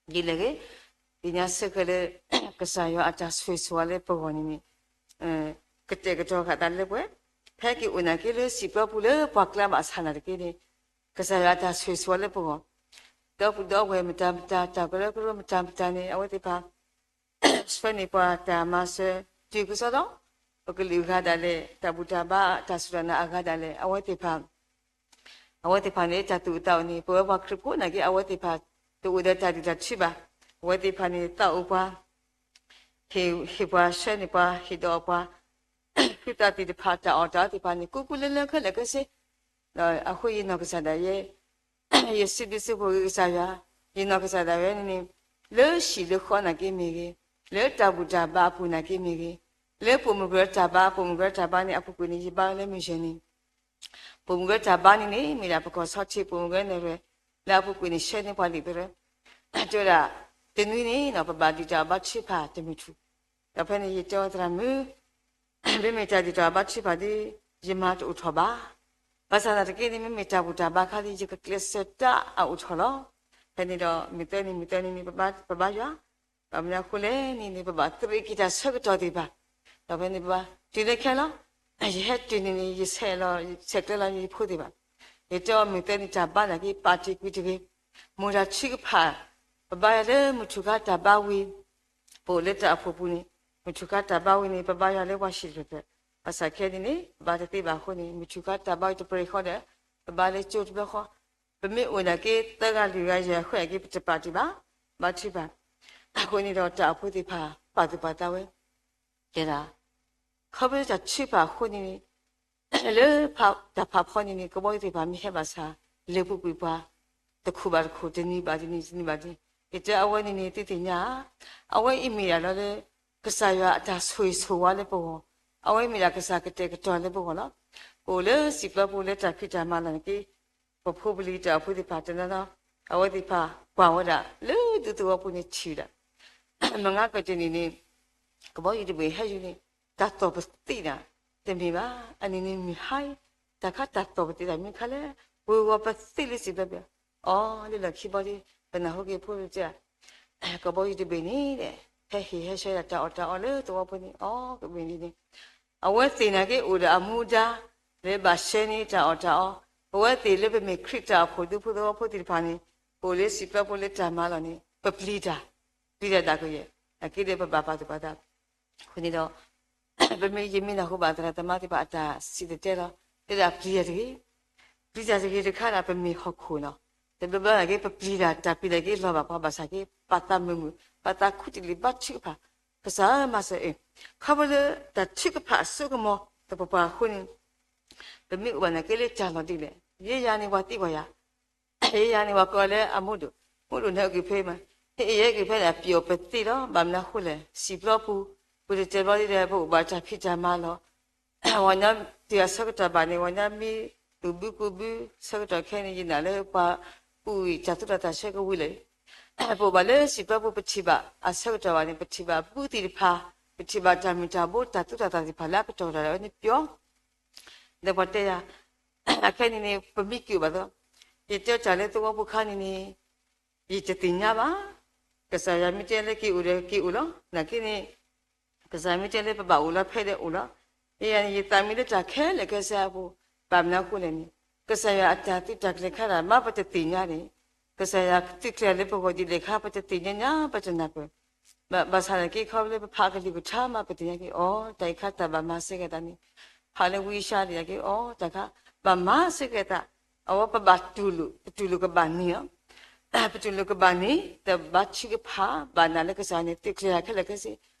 ဒ်လဲၣ်ဂ့ၤ, သ့ၣ်ညါစ့ၢ်ကီးလၢ ကစၢ်ယွၤအတၢ်ဆိၣ်ဂ့ၤဆိၣ်ဝါလၢပဂီၢ်န့ၣ်န့ၣ် ကတဲာ်ကတီၤဃာ်သးလၢပှဲၤ, ဖဲက့ၤအိၣ်နာ်က့လၢစံာ်ပျီပူၤလၢပှၤကျါဘၣ်ဆၣ်နာ်တက့န့ၣ်, ကစၢ်ယွၤအတၢ်ဆိၣ်ဂ့ၤဆိၣ်ဝါလၢပဂီၢ်, ဒီပုၢ်ဒီဝဲၢ်မတၤမတၤ တၢ်ကရၢကရိမတၤမတၤန့ၣ် အဝဲသ့ၣ်တဖၣ် ဆှၢန့ၢ်ပှၤတၢ်မၤစၢၤ တုၤကစီဒီး ပကလုာ်အဂၤဒၣ်လဲာ် တၢ်ဘူၣ်တၢ်ဘါ တၢ်စူၢ်တၢ်နာ်အဂၤဒၣ်လဲာ် အဝဲသ့ၣ်တဖၣ် အဝဲသ့ၣ်တဖၣ်န့ၣ် တၢ်သူၣ်အိၣ်သးအိၣ်န့ၣ် ပဝဲပှၤခရံာ်ဖိနာ်က့ အဝဲသ့ၣ်တဖၣ် တအိၣ်ဒီးတၢ်ဒုၣ်တၢ်ထုဘၣ်. အဝဲသ့ၣ်တဖၣ်န့ၣ် သးအိၣ်ပှၤ, ဟ့ၣ်ပှၤဆှၢန့ၢ်ပှၤ ဟ့ၣ်ဒီးပှၤ ဃုသးသ့ၣ်တဖၣ် တၢ်အီၣ်တၢ်အီသ့ၣ်တဖၣ်န့ၣ် ကူကူလၢလၢခဲလၢာ်ခဲဆ့ အဃိယနီၢ်ကစၢ်ဒၣ်ယဲ ယစံးဘျုးစံးဖှိၣ်က့ၤကစၢ်ယွၤ, ယနီၢ်ကစၢ်ဒၣ်ဝဲန့ၣ်န့ၣ် လၢဟံၣ်လၢဃီနာ်က့မ့ၢ်ဂ့ၤ, လၢတၢ်ဘူၣ်တၢ်ဘါအပူၤနာ်က့မ့ၢ်ဂ့ၤ, လၢပိာ်မုၣ်ကရၢတၢ်ဘါ ပိာ်မုၣ်ကရၢတၢ်ဘါန့ၣ် အပူၤကွံာ်န့ၣ် ယဘါလၢမုၢ်ယဲၢ်န့ၣ် ပိာ်မုၣ်ကရၢတၢ်ဘါန့ၣ်န့ၣ် မ့ၢ်ဒၣ်ပကီၢ်ဆီထံး ပိာ်မုၣ်ကရၢနဲၣ်ရွဲၣ် လၢအပူၤကွံာ်န့ၣ် ဆှၢန့ၢ်ပှၤလံာ်ပရၢ တဲဝဲဒၣ် တနွံန့ၣ်နီၤ ပဘၣ်ဒုၣ်တၢ်အီၣ်ဘါထုကဖၣ်တမုၢ်ထူၣ်, ဒီးဖဲန့ၣ်ယတဲအီၤသရၣ်မုၣ် မ့မ့ၢ်တၢ်ဒုၣ်တၢ်အီၣ်ဘါထုကဖၣ်ဒီး ယမၤတအိၣ်ထီၣ်ဘၣ်. ဘၣ်ဆၣ်သနာ်က့န့ၣ် မ့မ့ၢ်တၢ်ဘူၣ်တၢ်ဘါခါဒီး ယကကျဲးစၢးတၢ်အအိၣ်ထီၣ်လီၤ. ဖဲန့ၣ်ဒီး မုၢ်သၢနံၤ မုၢ်သၢနံၤန့ၣ် ပဘါယွၤ, ဘၣ်မနုၤအဃိလဲၣ်န့ၣ်န့ၣ် ပဘၣ်သရ့းက့ၤတၢ်ဆၢကတီၢ်သ့ၣ်တဖၣ်, ဒီးဖဲန့ၣ်ပဘါ တုၤလၢခဲလီၤ ယဟဲတုၤန့ၣ်န့ၣ် ယဆဲးလီၤ ဆဲးကျၢလီၤယဖိသ့ၣ်တဖၣ်, ယတဲအီၤမုၢ်သၢနံၤတၢ်ဘါနာ်က့ ပာ်တ့ၢ်ကွံာ်တဂ့ၤ, မိၢ်တၢ်ထုကဖၣ် ပဘါယွၤလၢမုၢ်ထူၣ်ခါတၢ်ဘါဝံၤ ပအိၣ်လၢတၢ်အိၣ်ဖှိၣ်ပူၤန့ၣ် မုၢ်ထူၣ်ခါတၢ်ဘါဝံၤန့ၣ် ပဘါယွၤလၢပှၤဟံၣ်တဖျၢၣ်ဖျၢၣ်, ဘၣ်ဆၣ်ခဲအံၤန့ၣ်န့ၣ် ပဘါတသ့ဘၣ်အဃိန့ၣ် မုၢ်ထူၣ်ခါတၢ်ဘါဝံၤတပှဲၤဃီဒီး ပဘါလၢကၠိတဘျီဃီ, ပမ့ၢ်အိၣ်နာ်က့ သၢဂၤလွံၢ်ဂၤယဲၢ်ဂၤဃဲနာ်က့ ပတပာ်တ့ၢ်ဘၣ်, ဘါထုကဖၣ်, အဃိန့ၣ်ဒီးတၢ်အိၣ်ဖှိၣ်သ့ၣ်တဖၣ် ပာ်သူၣ်ပာ်သးဝဲ တဲဒၣ် ခီဖျိတၢ်ထုကဖၣ်အဃိန့ၣ်န့ၣ် လၢတၢ်ဖးဖီန့ၣ်န့ၣ် ကဘီယူၤသ့ၣ်တဖၣ်မ့ၢ်ဟဲဘၣ်ဆၣ် လဲၤပူၤကွံာ်ပှၤ တခိၣ်ဘၣ်တခိၣ် တနံၤဘၣ်တနံၤ တနံၤဘၣ်တနံၤ, ယတဲအဝဲန့ၣ်န့ၣ် သုသ့ၣ်ညါဧါ, အဝဲအံၤမ့ၢ်ဒၣ်လီၤလၢ ကစၢ်ယွၤအတၢ်ဆိၣ်ဂ့ၤဆိၣ်ဝါလၢပဂီၢ်, အဝဲမ့ၢ်ဒၣ်ကစၢ်ကတဲာ်ကတီၤလၢပဂီၢ်လီၤ. ပအိၣ်လၢစံာ်ပျီပူၤလၢတၢ်ဖံးတၢ်မၤလီၢ်နာ်က့ ပဖိပလံၤတၢ်အိၣ်ဖှိၣ်သ့ၣ်တဖၣ်တနီၤနီၤ အဝဲသ့ၣ်တဖၣ်ကွၢ်ဝဲဒၣ် လၢဒူသဝီပူၤန့ၣ်ထံၣ်ဝဲဒၣ် မုၢ်နၤကတၢၢ်န့ၣ်န့ၣ် ကဘီယူၤတဘ့ၣ်ဟဲယူၤန့ၣ် တၢ်သီၣ်ပသ့ၣ်ဒၣ် တမ့ၢ်ဘၣ်, အနံၤန့ၣ်မုၢ်ဟါအံၤ တၢ်ခါတၢ်သီၣ်ပသ့ၣ်ဒၣ်မ့ၢ်ခါလဲၣ်, ဝ့ၤဝီၤပသ့ၣ်လၢစံာ်ပျီပူၤ, အီၤ လၢလီၢ်ခံဘီဒီး ပနၢ်ဟူက့ၤဖိတကၢ် ကဘီယူၤတဘ့ၣ်န့ၣ် ဟဲဟ့ၣ်ဟဲဆှၢဒၣ်တၢ်အီၣ်တၢ်အီလၢသဝီဖိန့ၣ် အီၤ ကဘ့ၣ်န့ၣ်န့ၣ် အဝဲသ့ၣ်နာ်က့အိၣ်ဒီးအမူဒါ လၢဘၣ်ဆှၢန့ၢ်တၢ်အီၣ်တၢ်အီ, ပဝဲသ့ၣ်လၢပမ့ၢ်ခရံာ်တၢ်အိၣ်ဖှိၣ်ဒူဖိသဝီဖိသ့ၣ်တဖၣ်န့ၣ် ပအိၣ်လၢစံာ်ပျီဖိလၢတၢ်မၤလီၢ်န့ၣ် ပပျံၤတၢ်, ပျံၤတၢ်ဒၣ်ကယဲၢ်, နာ်က့ဒီးပဘၣ်ပာ်သူၣ်ပာ်သး အဃိန့ၣ်ဒီး ပမ့ၢ်ယမ့ၢ်နၢ်ဟူဘၣ်သရၣ်သမါသ့ၣ်တဖၣ်အတၢ်စံၣ်တဲၤတဲလီၤ, တဲဒၣ်ပျံၤတၢ်တဂ့ၤ, ပျံၤတၢ်တဂ့ၤတခါဒၣ် ပမ့ၢ်ဟီၣ်ခိၣ်နီၤ, တဘျီဘျီနာ်က့ ပပျံၤတၢ် တၢ်ပျံၤတၢ်က့လီၤဘၣ်ပှၤဘၣ်ဆၣ်က့ ပသးမုာ်မုာ် ပသးခူတလံာ်ဘါထုကဖၣ်, ကစၢ်မၤစၢၤအၢ, ခီဖျိလၢတၢ်ထုကဖၣ်အစိကမီၤ တပပှၤအဃိန့ၣ် ပမ့ၢ်အိၣ်ဘၣ်နာ်က့လၢတၢ်လီၢ်ဒ်လဲၣ်, ယဲယၤန့ၣ်ပှၤသံကွၢ်ယၤ ယဲယၤန့ၣ် ပှၤကိးလၢအမိၢ်ဒိၣ်, မိၢ်ဒိၣ်န့ၣ်အိၣ်က့ၤဖဲမး, ဟဲအံၤယဲက့ၤဖဲန့ၣ် အပျံၤအီၤပသ့လီၤ, ဘၣ်မနုၤအဃိလဲၣ်, စံာ်ပျီပူၤ, ပတတဲဘျီဒ်လဲၣ် ပအိၣ်ဘၣ်တၢ်ဖံးတၢ်မၤလီၢ်, ဝဲညါတုၤအဆၢကတီၢ်ဘၣ်န့ၣ် ဝဲညါမ့ၢ်သူၣ်ဘုကူဘု ဆၢကတီၢ်ခဲအံၤန့ၣ် ယနာ်လၢပှၤအုၣ်တၢ်သူၣ်တၢ်သးဆၢကဝံၤလၢာ်, ပအိၣ်ဘၣ်လၢစံာ်ပျီပူၤ ပထံၣ်ဘၣ်အဆၢကတီၢ်ဘၣ်န့ၣ် ပထံၣ်ဘၣ်ဘုသ့ၣ်တဖၣ်, ပထံၣ်ဘၣ်တၢ်မုၢ်တၢ်ဘိ တၢ်သူၣ်တၢ်သးသ့ၣ်တဖၣ်လၢအကတီၢ်တၢ်လၢအဝဲန့ၣ်ပျီ ဒီးပှၤတဲယၤ, အခဲအံၤန့ၣ် ပမံက့ၤအိၣ်ဘၣ်သီ, ယတဲတၢ်လၢသဝီဖိခါန့ၣ်န့ၣ် ယတသ့ၣ်ညါဘၣ်. ကစၢ်ယွၤမ့ၢ်တဲလၢက့ၤအိၣ်ဒီးက့ၤအိၣ်လီၤ. နာ်က့န့ၣ် ကစၢ်မ့ၢ်တဲလၢပဘၣ်အိၣ်လီၤဖဲဒီးအိၣ်လီၤ. ယဲယၤန့ၣ် ယသးမံလၢတၢ်ခဲလၢာ်ခဲဆ့အပူၤ, ဘၣ်မနုၤအဃိလဲၣ်န့ၣ် ကစၢ်ယွၤအတၢ်သုးတၢ်ကျဲၤခါဒၣ် မ့ၢ်ပတသ့ၣ်ညါန့ၣ်, ကစၢ်ယွၤသုးကျဲၤလၢပဂီၢ်ဒ်လဲၣ်ခါ ပတသ့ၣ်ညါညါ ပတနၢ်ပၢၢ် ဘၣ်ဆၣ်သနာ်က့ ခီဖျိလၢပဖးကလုၢ်ကထါမး ပသ့ၣ်ညါက့ၤ အီၤ တၢ်အံၤခါတၢ်ဘၣ်မၤစ့ၢ်ကီးသးန့ၣ်, ဖးလၢဝံယၡါယၤက့ၤ အီၤ တၢ်ခါ ဘၣ်မၤစ့ၢ်ကီးသး, အဝဲပဘၣ်တူၢ်လိာ် ပတူၢ်လိာ်ကဘၣ်န့ၢ်လီၤ. ပတူၢ်လိာ်ကဘၣ်န့ၢ် ဒီးဘါထုကဖၣ် ဘၣ်နာ်လၢကစၢ်ယွၤန့ၣ် သုးကျဲၤတၢ်ခဲလၢာ်ခဲဆ့,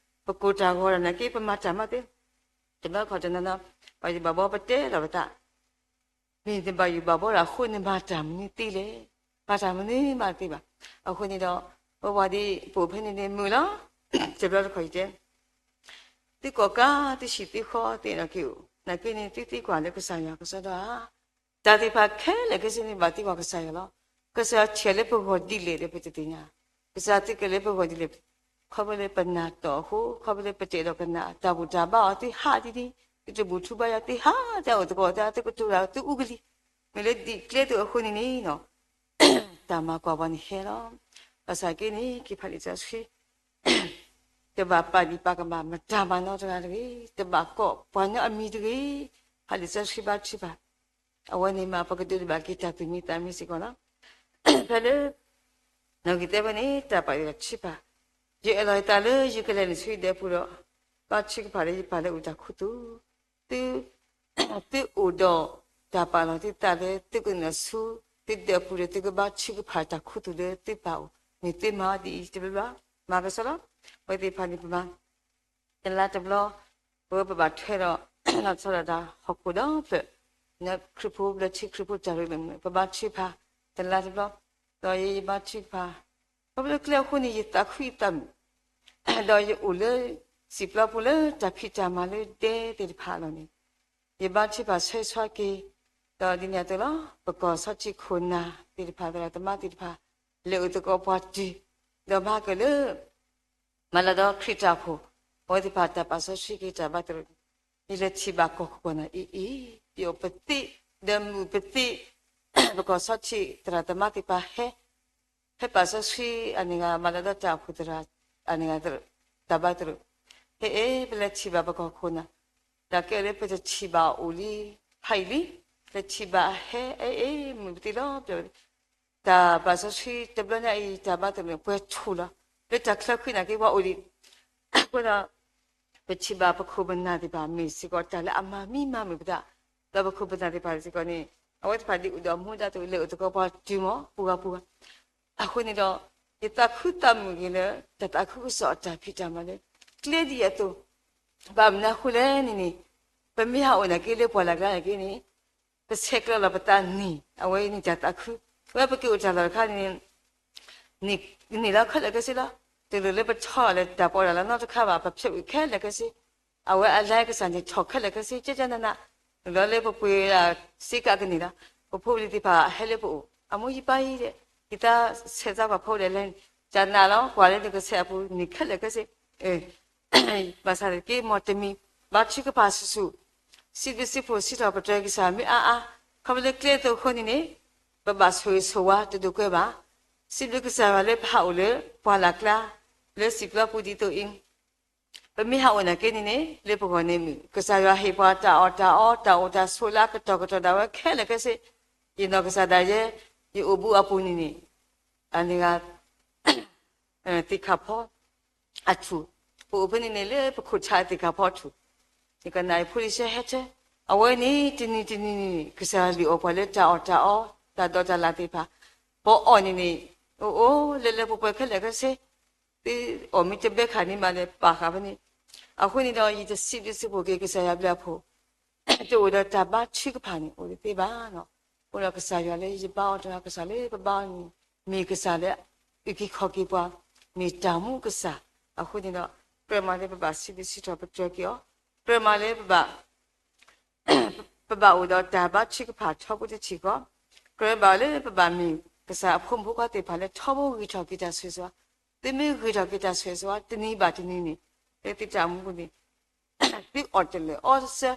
ပကိၢ်တၢ်ဂီၤတၢ်နာ်က့ ပမၤတၢ်မၤသ့, တဘျီခီၣ်တနီၤနီၤ ဘၣ်ယိၣ်ဘၣ်ဘီပတဲလီၤပသး မ့ၢ်နဘၣ်ယိၣ်ဘၣ်ဘီဒီးအဃိ နမၤတၢ်မနုၤသ့လဲၣ်. မၤတၢ်မနုၤမးတသ့ဘၣ်. အဃိန့ၣ်ဒီး ပဝဲဒၣ်ပအိၣ်ဖဲန့ၣ်န့ၣ်မုာ်လီၤ. တဘျီတခီၣ်ယတဲ သုကိးကါ သုဆံးသုဃီ သုအဲၣ်ဒိးက့ၤအိၣ် နာ်က့န့ၣ် သုသံကွၢ်လၢကစၢ်ယွၤကစီဒီဧါ. တၢ်သ့ၣ်တဖၣ်ခဲလၢာ်ခဲဆ့န့ၣ် ဘၣ်သံကွၢ်ကစၢ်ယွၤလီၤ. ကစၢ်ယွၤထံၣ်လၢပဂီၢ်ဒ်လဲၣ်ဒီးပတသ့ၣ်ညါ, ကစၢ်ယွၤသံကွၢ်လၢပဂီၢ်ဒ်လဲၣ်, ခီဖျိလၢပနၢ်တီၢ်အဃိ, ခီဖျိလၢပတအဲၣ်ဒိးကနၣ်တၢ်ဘူၣ်တၢ်ဘါအီၤ သုဟးဒ်န့ၣ်, သုတဘူၣ်ထီၣ်ဘါယွၤ သုဟးတၢ်အိၣ်သကိးတၢ် သုကတိၤတၢ် သုအူကလံၤ, မ့ၢ်လၢဒ်ကျဲသ့ၣ်အဃိန့ၣ်န့ၣ် တၢ်မၤကွၢ်ပှၤန့ၣ်ဟဲလီၤ. ဘၣ်ဆၣ်က့န့ၣ် က့ၤဖးလံာ်စီဆှံ တဘၣ်ပာ်ဒံးပာ်ကမၣ်မတၤမၤနီတဂၤတဂ့ၤ, တဘၣ်ကိးပှၤကညီအမံၤတဂ့ၤ, ဖးလံာ်စီဆှံဘါထုကဖၣ်, အဝဲန့ၣ်မး ပကဒိးန့ၢ်ဘၣ်က့ၤတၢ်သူၣ်မံသးမံစ့ၢ်ကီးလီၤ. ဖဲလၢ နီၣ်ဂံၢ်သၢဖဲန့ၣ် တၢ်ပာ်ဒံးတၢ်ထုကဖၣ်, ယအၢၣ်လီၤယသးလၢယကလဲၤနုာ်ဆူယဒၢးပူၤဒီး ဘါထုကဖၣ်လၢယပၢ်လၢအိၣ်တၢ်ခူသူၣ်, သု သုအိၣ်ဒီးတၢ်ပာ်လီၤသုသးလၢသုကနုာ်ဆူသုဒၢးပူၤဒီး သုကဘါထုကဖၣ်တၢ်ခူသူၣ်လၢသုပၢ်အအိၣ်, မ့ၢ်သုမၤအီၤဒ်အံၤတဘျီဘျီ, မၤကဆှီလီၤ. အဝဲသ့ၣ်တဖၣ်န့ၣ် ပမၤ တလါတဘျီ, ပဝဲပဘၣ်ထွဲဒီး လီၤဆီဒၣ်တၢ်ဟီၣ်ခိၣ်ဒီဖျၢၣ်, ခရံာ်ဖိဘျၢထံခရံာ်ဖိတၢ်ရ့လိာ်မုာ် ပဘါထုကဖၣ် တလါတဘျီ, ဒီးယဘါထုကဖၣ်, ခီဖျိလၢကျဲအဃိန့ၣ် ယသးခုယသးမုာ်, ဒီးယအိၣ်လၢ စံာ်ပျီပူၤလၢတၢ်ဖံးတၢ်မၤလၢဒဲသ့ၣ်တဖၣ်အလီၢ်န့ၣ် ယဘါထုကဖၣ်ဆၢဂ့ၤဆၢဝါက့ၤ, ဒီးဒ်န့ၣ်အသိးလီၤ ပကီၢ်စီထံခိၣ်နၢ်သ့ၣ်တဖၣ် သရၣ်သမါသ့ၣ်တဖၣ် လဲၤအိၣ်သကိးပှၤတုၤ, ဒီးမၤကလၢ မၤလီၤဒီးခရံာ်တၢ်အိၣ်ဖှိၣ်, အဝဲသ့ၣ်တဖၣ်တၢ်ပာ်စီဆှံက့ၤတၢ်ဘါသရိာ်န့ၣ်, ယလဲၤထံၣ်ဘၣ်ကီၢ်ခိၣ်ကီၢ်နၢ်အံၤအံၤ, ယအိၣ်ပသ့, ဒီးမုာ်ပသ့, ပကီၢ်စီထံသရၣ်သမါသ့ၣ်တဖၣ်ဟဲ ဟဲပာ်စီဆှံအန့ၣ်ဂ့ၤ မၤလီၤဒီးတၢ်အိၣ်ဖှိၣ်သရၣ် အန့ၣ်ဂ့ၤ တၢ်ဘါသရိာ်, ဟဲအ့ၣ် ပလဲၤထံၣ်ဘၣ်ပကီၢ်ခိၣ်နၢ်, ဒီးကဲလၢပတထံၣ်ဘၣ်အအိၣ်လံ ဖးအံၤလံ, လဲၤထံၣ်ဘၣ်ဟဲအ့ၣ်အ့ၣ် မုာ်ပသ့လီၤ ပျၢ် တၢ်ပာ်စီဆှံတဘျီညါအံၤ တၢ်ဘါသရိာ်န့ၣ် ပှဲၤထူၣ်လီၤ. လၢတၢ်ချၢဃံနာ်က့ ပှၤအိၣ်ဒံး, အဃိဒီး ပထံၣ်ဘၣ်ပခိၣ်ပနၢ်သ့ၣ်တဖၣ် မ့ၢ်စ့ၢ်ကီးတၢ်လၢအမၤမံမၤမုာ်ပသး, ဒီးပခိၣ်ပနၢ်သ့ၣ်တဖၣ်စ့ၢ်ကီးန့ၣ် အဝဲသ့ၣ်တဖၣ်ဒ်အိၣ်ဒီးမူဒါအသိး လဲၤအိၣ်သကိးပှၤတုၤမီၤ ပူၤဂၤပူၤဂၤ, အဃိန့ၣ်ဒီး ယသးခုသးမုာ်က့ၤလၢ တၢ်သးခုကစီၣ်အတၢ်ဖံးတၢ်မၤလၢ ကျဲဒ်အံၤအသိး, ဘၣ်မနုၤအဃိလဲၣ်န့ၣ်န့ၣ်, ပမ့ၢ်ဟးအိၣ်နာ်က့လၢပှၢ်လၢ်ကျါနာ်က့န့ၣ် ပဆဲးကျိးလီၤပသးန့ၣ် အဝဲန့ၣ်တၢ်သးခု, ဝဲပက့ၤအိၣ်တၢ်လီၢ်တခါန့ၣ် န့ၢ်လီၤခဲလၢာ်ခဲဆ့လီၤ. တလိၣ်လၢပထီၣ်လၢတၢ်ပီးတၢ်လီနီတခါဘၣ်, ပဖျဲးဝံၤခဲလၢာ်ခဲဆ့, အဝဲအလဲကစၢ်န့ၣ်ထီၣ်ခဲလၢာ်ခဲဆ့ ကကနန, လီၤလၢပပှ့ၤစ့ကကန့ၢ်လီၤ. ပဖိပလံၤသ့ၣ်တဖၣ်ဟဲလၢပအိၣ်, အမိၢ်ယပၢ်အံၤဒီး, ယသးဆဲးသးပှၢ်ဖိဒီးလဲၤ, တၢ်နာ်လီၤ ကွၢ်လၢနကဆဲးအပူၤန့ၢ်ခဲလၢာ်ခဲဆ့ ဘၣ်ဆၣ်တက့ၢ်မီၢ်တမံၤ, ဘါထုကဖၣ်ဆူၣ်ဆူၣ်, စံးဘျုးစံးဖှိၣ်စံးထီၣ်ပတြၢၤကစၢ်မ့ၢ်အါအါ, ခီဖျိလၢကျဲအသိးအဃိန့ၣ်န့ၣ်, ပဘၣ်ဆိၣ်ဂ့ၤဆိၣ်ဝါတဒိးကွဲဘၣ်. စံးဘျုးကစၢ်ယွၤလၢပဟးအိၣ်လၢပှၢ်လၢ်ကျါ, လၢစံာ်ပျီပူၤဒ်သိးအံၤ ပမ့ၢ်ဟးအိၣ်နာ်က့န့ၣ်န့ၣ် လၢပဂီၢ်န့ၣ်မုာ်, ကစၢ်ယွၤဟ့ၣ်ပှၤတၢ်အီၣ်တၢ်အီ, တၢ်အိၣ်တၢ်ဆိးလၢအကတီၢ်ကတီၢ်ဒၣ်ဝဲခဲလၢာ်ခဲဆ့, ယနီၢ်ကစၢ်ဒၣ်ယဲ, ယအိၣ်ဘူးအပူၤန့ၣ်န့ၣ်, အန့ၣ်ဂ့ၤ သ့ၣ်ခၣ်ဖီအထူၣ်, ပအိၣ်ဖဲန့ၣ်န့ၣ် လၢပခိၣ်ဆါသ့ၣ်ခၣ်ဖီအထူၣ်, ယကနၣ်ယဖိလံၤဆှၢဟဲထဲ, အဝဲန့ၣ် တနံၤတနံၤန့ၣ် ကစၢ်ယွၤလုၢ်အီၣ်ပှၤလၢတၢ်အီၣ်တၢ်အီ, တၢ်ဒိးတၢ်လၣ်သ့ၣ်တဖၣ်, ပအီၣ်န့ၣ်န့ၣ်, အိၣ်အိၣ် လၢလၢပှဲၤပှဲၤခဲလၢာ်ခဲဆ့, သုအီၣ်မ့ၢ်တဘဲခါန့ၣ်မးဒီး ပာ်ဃာ်ဖဲန့ၣ်, အဃိန့ၣ်ဒီး ယတစံးဘျုးစံးဖှိၣ်က့ၤကစၢ်ယွၤဘျုးအဖှိၣ် တအိၣ်ဒီးတၢ်ဘါထုကဖၣ်န့ၣ် အိၣ်တသ့ဘၣ်. အဃိဒီးကစၢ်ယွၤလၢယဘါအီၤတဂၤ ကစၢ်လၢပဘါအီၤန့ၣ် မ့ၢ်ကစၢ်လၢအုၣ်က့ၤခီၣ်က့ၤပှၤ, မ့ၢ်တၢ်မူကစၢ်, အဃိန့ၣ်ဒီး ကြၢးမၤလၢပဘၣ်စံးဘျုးစံးထီၣ်ပတြၢၤက့ၤအီၤ, ကြၢးမၤလၢပဘၣ် ပဘၣ်အိၣ်ဒီးတၢ်ဘါထုကဖၣ်ထီဘိတထံၣ်ဃီ, ကြၢးဘၣ်လၢပဘၣ်မ့ၢ်ကစၢ်အဖိမုၣ်ဖိခွါသ့ၣ်တဖၣ်လၢထီဘိဂံၢ်ထီၣ်က့ၤတၢ်ဆိၣ်ဂ့ၤဆိၣ်ဝါ, သုမ့ၢ်ဂံၢ်ထီၣ်က့ၤတၢ်ဆိၣ်ဂ့ၤဆိၣ်ဝါ တနံၤဘၣ်တနံၤန့ၣ်, လၢသုတၢ်အိၣ်မူပူၤန့ၣ်, သုအီၣ်တလၢာ်အီတစၢ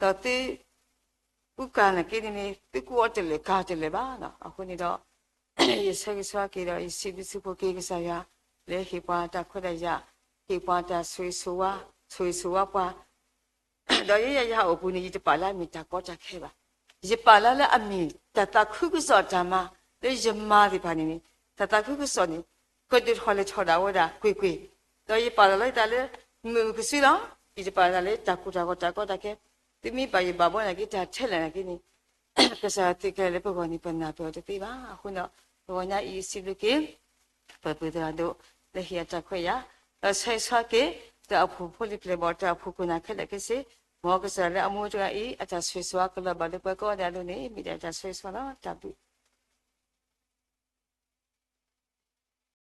ၤ, ဒီးသု အူကၢ်နာ်က့န့ၣ်န့ၣ် သုကူအီၣ်တလၢာ်ကၢ်တလၢာ်ဘၣ်. အဃိန့ၣ်ဒီး ယဆၢဂ့ၤဆၢဝါက့ၤဒီး ယစံးဘျုးစံးဖှိၣ်က့ၤကစၢ်ယွၤ လၢဟ့ၣ်ပှၤတၢ်ခွဲးတၢ်ယာ်, ဟ့ၣ်ပှၤတၢ်ဆိၣ်ဂ့ၤဆိၣ်ဝါ, ဆိၣ်ဂ့ၤဆိၣ်ဝါပှၤ ဒီးယဲယၤယဟးအိၣ်ပူၤန့ၣ် ယတပာ်လၢအမ့ၢ်တၢ်ကီတၢ်ခဲဘၣ်. ယပာ်လၢလၢအမ့ၢ်တၢ်သးခုကစီၣ်တၢ်မၤ လၢယမၤသ့ၣ်တဖၣ်န့ၣ်န့ၣ်, တၢ်သးခုကစီၣ်န့ၣ် ကဒုးထီၣ်လဲၤထီၣ်ဒၣ်ဝဲဒၣ်ကွ့ၢ်ကွ့ၢ်, ဒီးယပာ်လီၤလၢယသးလၢ မုာ်ကစုလီၤ. ယတပာ်လၢတၢ်ကိၢ်တၢ်ဂီၤတၢ်ကီတၢ်ခဲ, သုမ့ၢ်ဘၣ်ယဘၣ်ဘီနာ်က့ တၢ်ထဲလဲၣ်နာ်က့န့ၣ် ကစၢ်ယွၤသုးကျဲၤလၢပဂီၢ်န့ၣ် ပနၢ်ပၢၢ်အီၤတသ့ဘၣ်. အဃိဒီး တဂီၤညါအံၤစံးဘျုးက့ၤ ပပုၢ်သရၣ်ဒိၣ် လၢဟ့ၣ်အတၢ်ခွဲးယာ်, ဒီးဆၢဂ့ၤဆၢဝါက့ၤ တၢ်အိၣ်ဖှိၣ်ဖိလံၤပျဲၢ်ဘီၣ် တၢ်အိၣ်ဖှိၣ်ခိၣ်နၢ်ခဲလၢာ်ခဲဆ့, မ်ကစၢ်ယွၤလၢအမူတဂၤအံၤ အတၢ်ဆိၣ်ဂ့ၤဆိၣ်ဝါကလီၤဘၣ်လၢပှၤကိးဂၤဒဲးအလိၤန့ၣ် မ့ၢ်ဒၣ်တၢ်ဆိၣ်ဂ့ၤဆိၣ်ဝါလီၤ. တၢ်ဘျုး